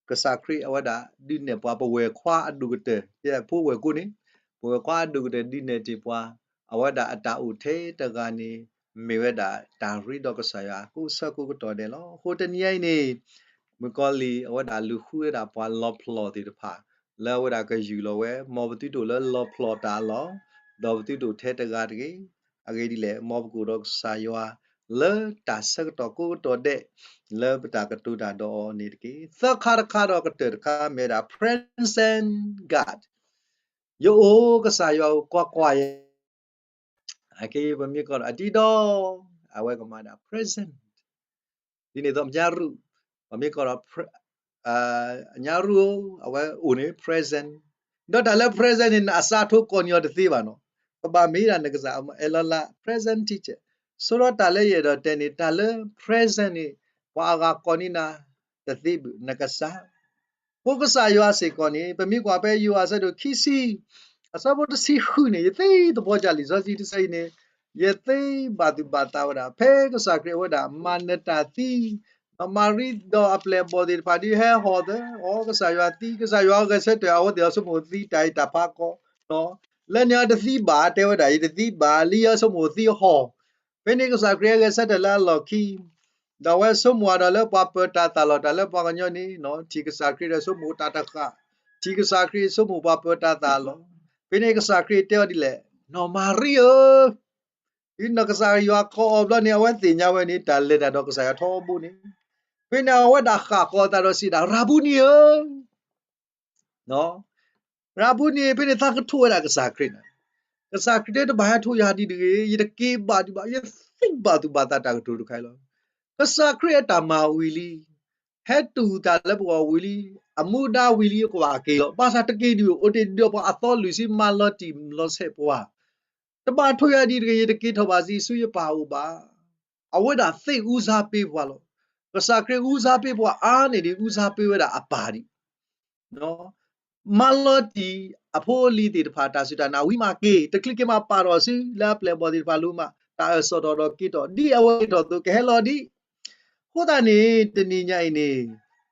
ကစၢ်ခရံာ်အဝဲဒၣ်ဒုးနဲၣ်ပှၤပဝဲၢ်ခွါအဒိၣ်ကတၢၢ်, ယဲၢ်ဖိဝဲၢ်ကိန့ၣ်, ပဝဲၢ်ခွါအဒိၣ်ကတၢၢ်ဒုးနဲၣ်တ့ၢ်ပှၤ, အဝဲဒၣ်အတၢ်အိၣ်ထဲတဂၤန့ၣ် မ့ၢ်ဝဲဒၣ်တၢ်ရ့ဒီးကစၢ်ယွၤကိးဆၢကိးကတီၢ်ဒဲးလီၤ. အဃိတနံၤညါအံၤန့ၣ် မုၣ်ကီၤလံၢ်အဝဲဒၣ်လူၤဃုဝဲဒၣ်ပှၤလီၤဖျိးသ့ၣ်တဖၣ် လၢအဝဲဒၣ်ကယူၢ်လီၤဝဲ, မ်ပသုတအိၣ်လၢလီၤဖျိးတၢ်အလီၢ်, ဒီးပသုတအိၣ်ထဲတဂၤတဂ့ၤ. အဂ့ၢ်ဒ်လဲၣ်, မ်ပကအိၣ်ဒီးကစၢ်ယွၤ လၢတၢ်ဆၢကတီၢ်ကိးကတီၢ်ဒဲး လၢပတၢ်ကတိၤတၢ်ဒီးအီၤန့ၣ်တက့ၢ်. သၢခါတခါဒီးကတၢၢ်တခါမ့ၢ်ဝဲဒၣ် present God, ယအိၣ်ကစၢ်ယွၤဧၢ ကွၢ်ကွၢ်ယၤ, အက့ ပမ့ၢ်ကီးဒီးအဒံဒီး အဝဲကမၤဒၣ် present, ဒ်န့ၣ်အသိး ညၣ်ရူၣ်, ပမ့ၢ်ကီးဒီး ညၣ်ရူၣ်ဧၢ အဝဲအိၣ်န့ၣ် present, ဒီးတၢ်လၢ present န့ၣ် နအစးထီၣ်ကိးန့ၢ်အီၤတသ့ဘၣ်နီၤ, ကဘၣ်မ့ၢ်ဒၣ်နကစၢ် အဲၣ်လီၤလး present teacher, ဆိဒီးတၢ်လၢယအဲၣ်ဒိးတဲန့ၣ် တၢ်လၢ present န့ၣ် ပှၤအဂၤကိးန့ၢ်နၤတသ့ဘၣ် နကစၢ် ပကစၢ်ယွၤစ့ၢ်ကီးန့ၣ် ပမ့ၢ်ကွၢ်ဖဲယိၤဟၣ်အဆၢဒိၣ်ခံဆံ အဆၢဖိတဆံဃုန့ၣ် ယသ့သပှၢ်ကၢ်လံာ်စီဆှံတဆၢအံၤန့ၣ် ယသ့ဘၣ်သူၣ်ဘၣ်သးဝဲဒၣ် ဖဲကစၢ်ခရံာ်အဝဲဒၣ်မၤနၢၤတၢ်သံ မၤရံဒီးအပျဲၢ်အဘီၣ်သ့ၣ်တဖၣ်ဒ်ဟဲဟီၣ်သၢ အီ ကစၢ်ယွၤသံ ကစၢ်ယွၤဂဲၤဆၢထၢၣ် အဝဲသ့ၣ်အီၤဆိကမိၣ်သံတၢ်အံၤတၢ်ဖးကီ လၢန့ၣ်အီၤတသံဘၣ် တဲဝဲဒၣ် ယတသံဘၣ် လၢယီၤဆိကမိၣ်သံဟီၣ် ဖဲန့ၣ်ကစၢ်ခရံာ်ဟဲဂဲၤဆၢထၢၣ်လၢအလီၢ်ခံ ဒီးအဝဲဆိကမိၣ်ဒီးလၢပှၤပၢၤတၢ်သးလီၤတၢ်လၢပှၤကညီန့ၣ် ထံၣ်ကစၢ်ခရံာ်ဒီးဆိကမိၣ်တၢ်တဃၣ်, ထံၣ်ကစၢ်ခရံာ်ဆိကမိၣ်ပှၤပၢၤတၢ်သးလီၤ. ဖဲန့ၣ်ကစၢ်ခရံာ်တဲအီၤဒ်လဲၣ်, နီၢ်မၤရံဧၢ, ဒ်နီၢ်ကစၢ်ယွၤကိးအီၤဘျီန့ၣ် အဝဲသ့ၣ်ညါဝဲန့ၣ် တၢ်လဲၤတၢ်ဒီးကစၢ်ယွၤထီဘိန့ၣ်, ဖဲန့ၣ်အဝဲဒၣ်ဃၣ်ဃီၤအသးဒီးစံးဒၣ် ရၤဘူနံဧၢ ရၤဘူနံ ဖဲန့ၣ်သးကထိၣ်ဝဲဒၣ်ကစၢ်ခရံာ်န့ၣ်, ကစၢ်ခရံာ်တဲတဘၣ်ဟဲထိၣ်ယၤဒံးတဂ့ၤ, ယတက့ၤဘၣ်ဒံးဘၣ်, ယသ့ဘၣ်သူၣ်ဘၣ်သးတၢ်ကတိၤတခါအံၤလီၤ. ကစၢ်ခရံာ်အတၢ်မၤဝံၤလံ, ဟဲတူၢ်သးလၢပဂီၢ်ဝံၤလံ, အမူဒါဝံၤလံ ကဘၣ်က့ၤလီၤ. ဘၣ်ဆၣ်တက့ၤဒံး အိၣ်တ့ၢ်ဒီးပှၤအသီလွံၢ်ဆံမၤလီၤတံၢ်လီၤဆဲးပှၤ တဘၣ်ထိၣ်ယၤဒံးတဂ့ၤ, ယတက့ၤထီၣ်ဘၣ်ဆံးဆူယပၢ်အအိၣ်ဘၣ်. အဝဲဒၣ်သ့ၣ်အူစါပ့ၤပှၤလီၤ. ကစၢ်ခရံာ်အူစါပ့ၤပှၤအါန့ၢ်ဒံး အူစါပ့ၤဝဲဒၣ်အပၢ်ဒံး. မၤလီၤတံၢ်အဖိအလံၤသ့ၣ်တဖၣ် တၢ်စူၢ်တၢ်နာ်ဝံၤမးက့ၤ, တချုးက့ၤမးပာ်ထီၣ်စုလၢအပျဲၢ်အဘီၣ်သ့ၣ်တဖၣ်လိၤမး, တၢ်အၢၣ်စၢၤထီၣ်ဒီးက့ၤထီၣ်, ဒ်အဝဲက့ၤထီၣ်အသိး ကဟဲလီၤဒံး. အဃိသတးန့ၣ် တနံၤညါအံၤန့ၣ်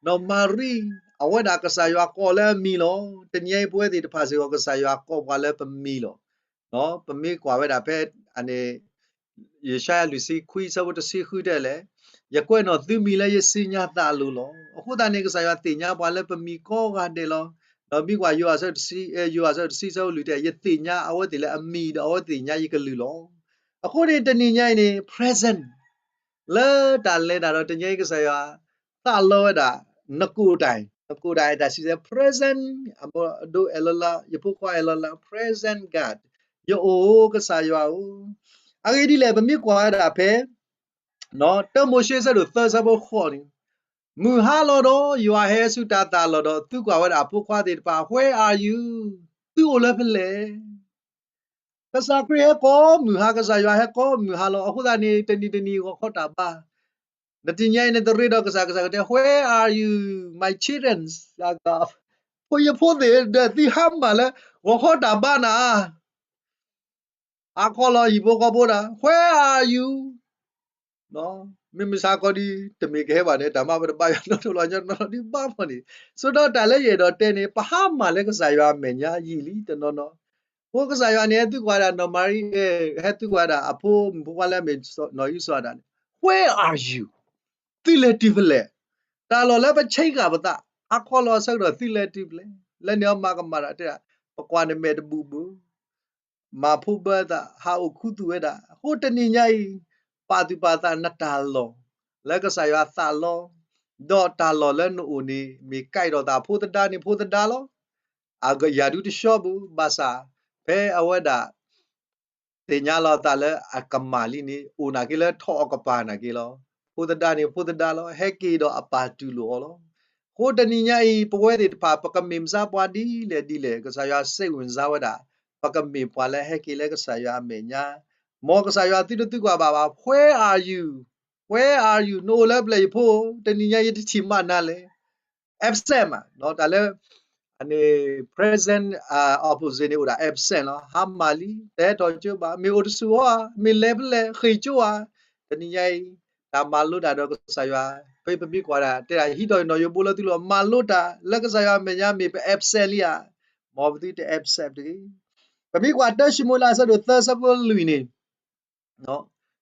နီၢ်မၤရံ အဝဲဒၣ်ကစၢ်ယွၤကိးလၢအမံၤလီၤ. တနံၤညါအံၤပဝဲသ့ၣ်တဖၣ်စ့ၢ်ကီး ကစၢ်ယွၤကိးပှၤလၢပမံၤလီၤ. ပမ့ၢ်ကွၢ်ဝဲဒၣ်ဖဲ ယၡါယၤလွံၢ်ဆံခွံ အဆၢဖိတဆံဃုတဲလဲၣ်, ယကွဲးနီၣ်သုမံၤလၢယစုညါသးအလိၤလီၤ. အဃိသတးန့ၣ် ကစၢ်ယွၤသ့ၣ်ညါပှၤလၢပမံၤကိးဂၤဒဲးလီၤ. ဒီးမ့ၢ်ကွၢ်ယိၤဟၣ်အဆၢဒိၣ်တဆံ ယိၤဟၣ်အဆၢဒိၣ်တဆံ အဆၢဖိလွံၢ်တဲ ယသ့ၣ်ညါအဝဲသ့ၣ်လၢအမံၤ ဒီးအဝဲသ့ၣ်ညါယကလုၢ်လီၤ. အဃိန့ၣ် တနံၤညါအံၤန့ၣ် present လၢတၢ်လဲၤတၢ်ဒီးတနံၤညါအံၤ ကစၢ်ယွၤသးလီဝဲဒၣ် နကိၢ်တၢ်, နကိၢ်တၢ်အတၢ်စံးဆၢ present, အမိၢ်အဒိအဲၣ်လီၤလး, ယဖိခွါအဲၣ်လီၤလး, present God, ယအိၣ်ကစၢ်ယွၤဧၢ. အဂ့ၢ်ဒ်လဲၣ် ပမ့ၢ်ကွၢ်ဝဲဒၣ်ဖဲ တၢမိၤၡ့အဆၢဒိၣ်သၢ အဆၢဖိဃိးန့ၣ်, မုၢ်ဟါလီၤဒီး ယွၤဟဲဆူတၢ်သးလီၢ်ဒီး သံကွၢ်ဝဲဒၣ်အဖိခွါသ့ၣ်တဖၣ် Where are you? သုအိၣ်လၢဖဲလဲၣ်. ကစၢ်ခရံာ်ဟဲကိးမုၢ်ဟါ, ကစၢ်ယွၤဟဲကိးမုၢ်ဟါလီၤ. အဃိသတးန့ၣ် တနံၤတနံၤဂီၤခီတၢ်ဘါ, နတနံၤညါအံၤ နတရ့ဒီးကစၢ်, ကစၢ်ကတဲ Where are you, my children? ဖိယဖိသ့ၣ်ဒီး သုဟါမၢ်လၢ ဂီၤခီတၢ်ဘါနၤ အါခီလီၤ ဟံၣ်ဖိဃီဖိဒၣ် Where are you? မ့မ့ၢ်ဆါခီဒ် တမ့ၢ်ကဟဲဘၣ်န့ၣ် တၢ်မၤပတဘါယွၤနီတဘျီ ညီနီၤဒ်ဘၣ်မီၢ်န့ၣ်, ဆိဒီးတၢ်လၢယအဲၣ်ဒိးတဲန့ၣ် ပဟါမၢ်လၢကစၢ်ယွၤအမဲာ်ညါယံာ်လံတနီၤနီၤ, အဃိကစၢ်ယွၤန့ၣ် ဟဲသံကွၢ်ဒၣ်နီၢ်မၤရံ, ဟဲသံကွၢ်ဒၣ်အဖိမုၣ်ဖိခွါလၢအမ့ၢ်နီၢ်အံၣ်စရ့လးဒၣ်န့ၣ်, Where are you? သုလဲၤတုၤဖဲလဲၣ်. တၢ်လီၢ်လၢပဆ့ကၤပသး ဟါခီလီၤအဆၢကတီၢ် သုလဲၤတုၤဖဲလဲၣ်. လၢန့ၣ်အီၤမၤကမၣ်ဒီးတဲဒၣ်, ပကွၢ်နမဲာ်တဘူၣ်ဘၣ် မၤဖိဘၢသး ဟးအိၣ်ခူသူၣ်ဝဲဒၣ်. အဃိတနံၤညါအံၤ ပာ်သူၣ်ပာ်သးနတၢ်လီၢ် လၢကစၢ်ယွၤသးလီ, ဒီးတၢ်လီၢ်လၢနအိၣ်န့ၣ် မ့ၢ်ကဲထီၣ်သးဖိသဒါန့ၣ်ဖိသဒါလီၤ. အကယၤဒုတဆှီဘၣ်, ဘၣ်ဆၣ် ဖဲအဝဲဒၣ် သ့ၣ်ညါလီၤသးလၢအကမၣ်လံန့ၣ် အိၣ်နာ်က့လၢထီၣ်အီၤကပၤနာ်က့လီၤ. ဖိသဒါန့ၣ်ဖိသဒါလီၤ, ဟဲက့ၤဒီးအပၢ်တူၢ်လိာ်အီၤလီၤ. အဃိတနံၤညါအံၤ ပဝဲသ့ၣ်တဖၣ် ပကမ့ၢ်မစါပှၤဒ်လဲၣ်ဒ်လဲၣ် ကစၢ်ယွၤစ့ၣ်ဝံၤစါဝဲဒၣ်, ပကမ့ၢ်ပှၤလၢဟဲက့ၤလၢကစၢ်ယွၤအမဲာ်ညါ, မ်ကစၢ်ယွၤသုတသံကွၢ်ဘၣ်ဘၣ် Where are you? Where are you? နအိၣ်လၢပျဲၢ်ယဖိ, တနံၤညါယတထံၣ်မးနၤလဲၣ်. absent မး, တၢ်လၢ present opposite န့ၣ်အိၣ်ဒၣ် absent လီၤ. ဟါမၢ်လံ, တဟဲထီၣ်ကၠိဘၣ်, မ့ၢ်အိၣ်တဆူၣ်ဧါ, မ့ၢ်လဲၤဖဲလဲၣ်, ဃ့ၢ်ကၠိဧါ. တနံၤညါအံၤ တၢ်မၤလိတၢ်ဒီးကစၢ်ယွၤ ဖဲပမ့ၢ်ကွၢ်ဒၣ် တဲဒၣ်ဟံးထီၣ်နီၢ်ယိၤဘိလၢသုလိၤ မၤလိတၢ်လၢကစၢ်ယွၤအမဲာ်ညါ မ့ၢ်ပ absent လံဧါ, မ်ပသုတ absent တဂ့ၤ. ပမ့ၢ်ကွၢ်တၢၡမူၤအ့လးအဆၢဒိၣ်သၢဆၢဖိလွံၢ်န့ၣ်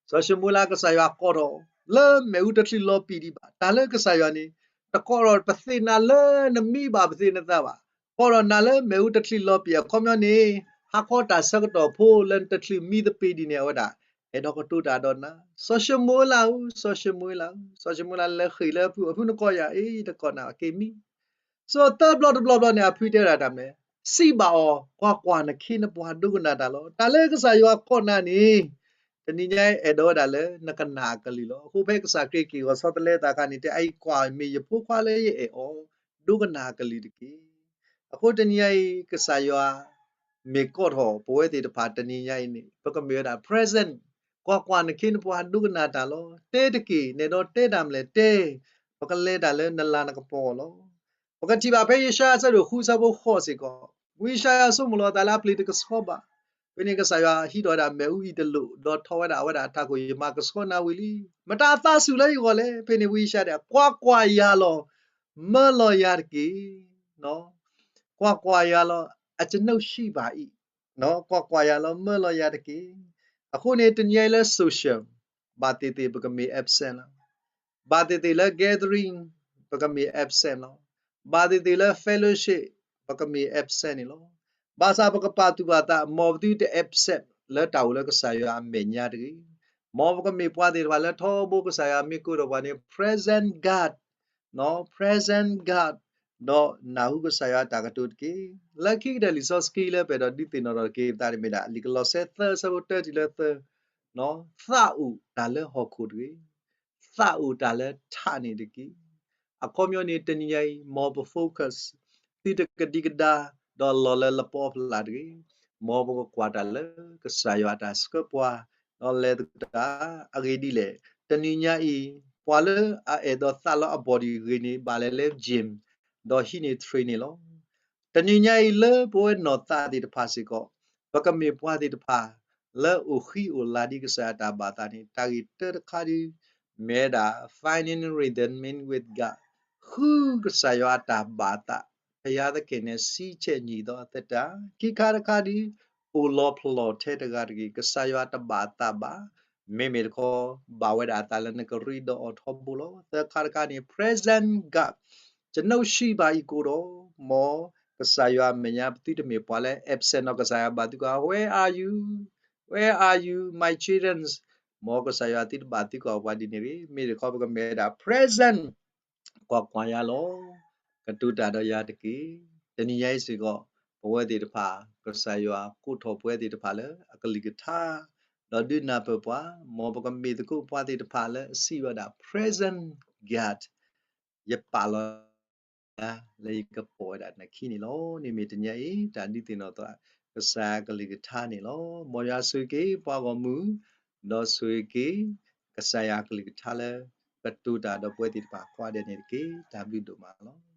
စီၤၡမူၤအ့လးကစၢ်ယွၤကိးထီၣ် လၢမ့ၣ်အူတချံးလီၤပံာ်ဒံးဘၣ်. တၢ်လၢကစၢ်ယွၤန့ၣ် တကိးထီၣ်ပသ့ၣ်နၤလၢနမံဘၣ်ပသ့ၣ်နသးဘၣ်, ကိးထီၣ်နၤလၢမ့ၣ်အူတချံးလီၤပံာ်အခီပညီန့ၣ် ဟါခီတၢ်ဆၢကတီၢ်ဖိလၢနတချုးမံသပ့ၤဒံးန့ၣ် အဝဲဒၣ် အဲၣ်ဒိးကတိၤတၢ်ဒီးနၤ, စီၤၡမူၤအ့လးဧၢ, စီၤၡမူၤအ့လးဧၢ, စီၤၡမူၤအ့လးလဲၤဃ့ၢ်လၢအဖု, အဖုနကိးယၤ, အ့ တကိးနၤ, က့ၤမံ စီၤသၢဘျီတဘျီဘျီန့ၣ် အဖုတဲဝဲဒၣ်တၢ်မနုၤလဲၣ်, စံးဘၣ်အီၤ, ကွၢ်ကွၢ်, နခ့နပှၤဒိကနၣ်တၢ်လီၤ. တၢ်လၢကစၢ်ယွၤကိးနၤန့ၣ် တနံၤညါအံၤ အဲၣ်ဒိးဝဲဒၣ်လၢနကနၣ်အကလုၢ်လီၤ. အဃိဖဲကစၢ်ခရံာ်က့ၤဂီၤဆီတလဲသးအခါန့ၣ် တဲအံၤကွၢ်မ့ၢ်ယဖိခွါလၢယအဲၣ်အီၤ, ဒိကနၣ်အကလုၢ်တက့ၢ်. အဃိတနံၤညါအံၤ ကစၢ်ယွၤ မ့ၢ်ကိးထီၣ်ပဝဲသ့ၣ်တဖၣ်တနံၤညါအံၤန့ၣ် ပကမ့ၢ်ဝဲဒၣ် present, ကွၢ်ကွၢ်, နခ့နပှၤဒိကနၣ်တၢ်လီၤ. တဲတက့ၢ်, နအဲၣ်ဒိးတဲတၢ်မနုၤလဲၣ်တဲ, ပကလဲၤတၢ်လၢနလၤနကပီၤလီၤ. ပကထံၣ်ဘၣ်ဖဲယၡါယၤအဆၢဒိၣ်ဃုဆၢဖိဃိးစ့ၢ်ကီး, ဝံယၡါယၤဆိကမိၣ်လီၤအသးလၢအပျ့ၤတကဆှီဘၣ်. ဖဲန့ၣ်ကစၢ်ယွၤဟံးထီၣ်ဝဲဒၣ်မ့ၣ်အူအံၤတလိၣ်, ဒီးထီၣ်ဝဲဒၣ်အဝဲဒၣ်အထးခိၣ်, ယမၤကဆှီနၤဝံၤလံ, မတၤအသးဆူၣ်လၢယဂီၢ်လဲၣ်. ဖဲန့ၣ်ဝံယၡါယၤတဲ, ကွၢ်ကွၢ်ယၤလီၤ, မၢလီၤယၤတက့ၢ်. ကွၢ်ကွၢ်ယၤလီၤ, အကျွန်ုပ်ရှိပါ၏, ကွၢ်ကွၢ်ယၤလီၤ, မၢလီၤယၤတက့ၢ်. အဃိန့ၣ် တနံၤညါအံၤလၢ social ဘၣ်သ့ၣ်သ့ၣ် ပကမ့ၢ် absent လီၤ. ဘၣ်သ့ၣ်သ့ၣ်လၢ gathering ပကမ့ၢ် absent လီၤ. ဘၣ်သ့ၣ်သ့ၣ်လၢ fellowship ပကမ့ၢ် absent န့ၣ်လီၤ. ဘၣ်ဆၣ်ပကပာ်သူၣ်ပာ်သး မ်ပသုတ absent လၢတၢ်အိၣ်လၢကစၢ်ယွၤအမဲာ်ညါတဂ့ၤ. မ်ပကမ့ၢ်ပှၤသ့ၣ်တဖၣ်လၢထီဘိကစၢ်ယွၤမ့ၢ်ကိးထီၣ်ပှၤန့ၣ် present God, present God, ဒီးနၢ်ဟူကစၢ်ယွၤတၢ်ကတိၤတက့ၢ်. လၢခံကတၢၢ်လံာ်စီဆှံလၢပအဲၣ်ဒိးဒုးသ့ၣ်နီၣ်ထီၣ်က့ၤပသးန့ၣ်မ့ၢ်ဒၣ် လံာ်ကလီးစဲ သၢဆၢဖိတၢတုၤလၢသၢ, သးအိၣ်တၢ်လၢဟီၣ်ခိၣ်တဂ့ၤ, သးအိၣ်တၢ်လၢထးန့ၣ်တက့ၢ်. အခီပညီန့ၣ် တနံၤညါအံၤ မ်ပ focus သုတကဒံကဒါ ဒီးလီၤလၢလပီဖျးတဂ့ၤ. မ်ပကကွၢ်တၢ်လၢကစၢ်ယွၤအတၢ်ဆှၢပှၤ ဒီးလဲၤသကိးတၢ် အဂ့ၢ်ဒ်လဲၣ်, တနံၤညါအံၤ ပှၤလၢအအဲၣ်ဒိးသးလီအ body ဂ့ၤန့ၣ် ဘၣ်လဲၤလၢ gym ဒီးဟံးန့ၢ် train န့ၣ်လီၤ. တနံၤညါအံၤ လၢပဝဲနီၢ်သးသ့ၣ်တဖၣ်စ့ၢ်ကီး ပကမ့ၢ်ပှၤသ့ၣ်တဖၣ် လၢအိၣ်ဃံအိၣ်လၤဒ်ကစၢ်ယွၤအတၢ်ဘၣ်သးန့ၣ် တၢ်ဂ့ၢ်တၢတခါဒုး မ့ၢ်ဝဲဒၣ် finding rhythm with God, ဃုကစၢ်ယွၤအတၢ်ဘၣ်သး, ဘုရားသခင်နဲ့ စည်းချက်ညီသော အသက်တာ, ခံခါတခါဒုး အိၣ်လီၤဖျိးထဲတဂၤတဂ့ၤ, ကစၢ်ယွၤတဘၣ်သးဘၣ်, မ့မ့ၢ်တခီ ဘၣ်ဝဲဒၣ်အသးလၢနကရ့ဒီးအီၤထီဘိလီၤ. သၢခါတခါန့ၣ် present God, ကျွန်ုပ်ရှိပါ၏ကိုယ်တော်, မ်ကစၢ်ယွၤအမဲာ်ညါ ပသုတမ့ၢ်ပှၤလၢ absent ဒီးကစၢ်ယွၤဘၣ်သံကွၢ် Where are you? Where are you, my children? မ်ကစၢ်ယွၤသုတဘၣ်သံကွၢ်ပှၤဒ်န့ၣ်တဂ့ၤ, မ့ၢ်တခီပကမ့ၢ်ဝဲဒၣ် present, ကွၢ်ကွၢ်ယၤလီၤ, ကတိၤတၢ်ဒီးယၤတက့ၢ်. တနံၤညါအံၤစ့ၢ်ကီး ပဝဲသ့ၣ်တဖၣ် ကစၢ်ယွၤကိးထီၣ်ပဝဲသ့ၣ်တဖၣ်လၢအကလုၢ်ကထါ ဒီးဒုးနၢ်ပၢၢ်ပှၤ, မ်ပကမ့ၢ်သကိးပှၤသ့ၣ်တဖၣ်လၢအစံးဝဲဒၣ် present God, ယပာ်လီၤ လၢယကပိာ်ဝဲဒၣ်နခံန့ၣ်လီၤ. န့ၣ်မ့ၢ်တနံၤညါအံၤ တၢ်ဒုးသ့ၣ်နီၣ်ထီၣ် ကစၢ်ယွၤကလုၢ်ကထါန့ၣ်လီၤ. မ်ယွၤဆိၣ်ဂ့ၤက့ၤပှၤဂီၢ်မုၢ်, ဒီးဆိၣ်ဂ့ၤက့ၤ ကစၢ်ယွၤကလုၢ်ကထါလၢ ကတိၤတၢ်ဒီးပဝဲသ့ၣ်တဖၣ်ကိးဂၤဒဲးန့ၣ်တက့ၢ်. တၢ်ဘျုးဒိၣ်မးလီၤ.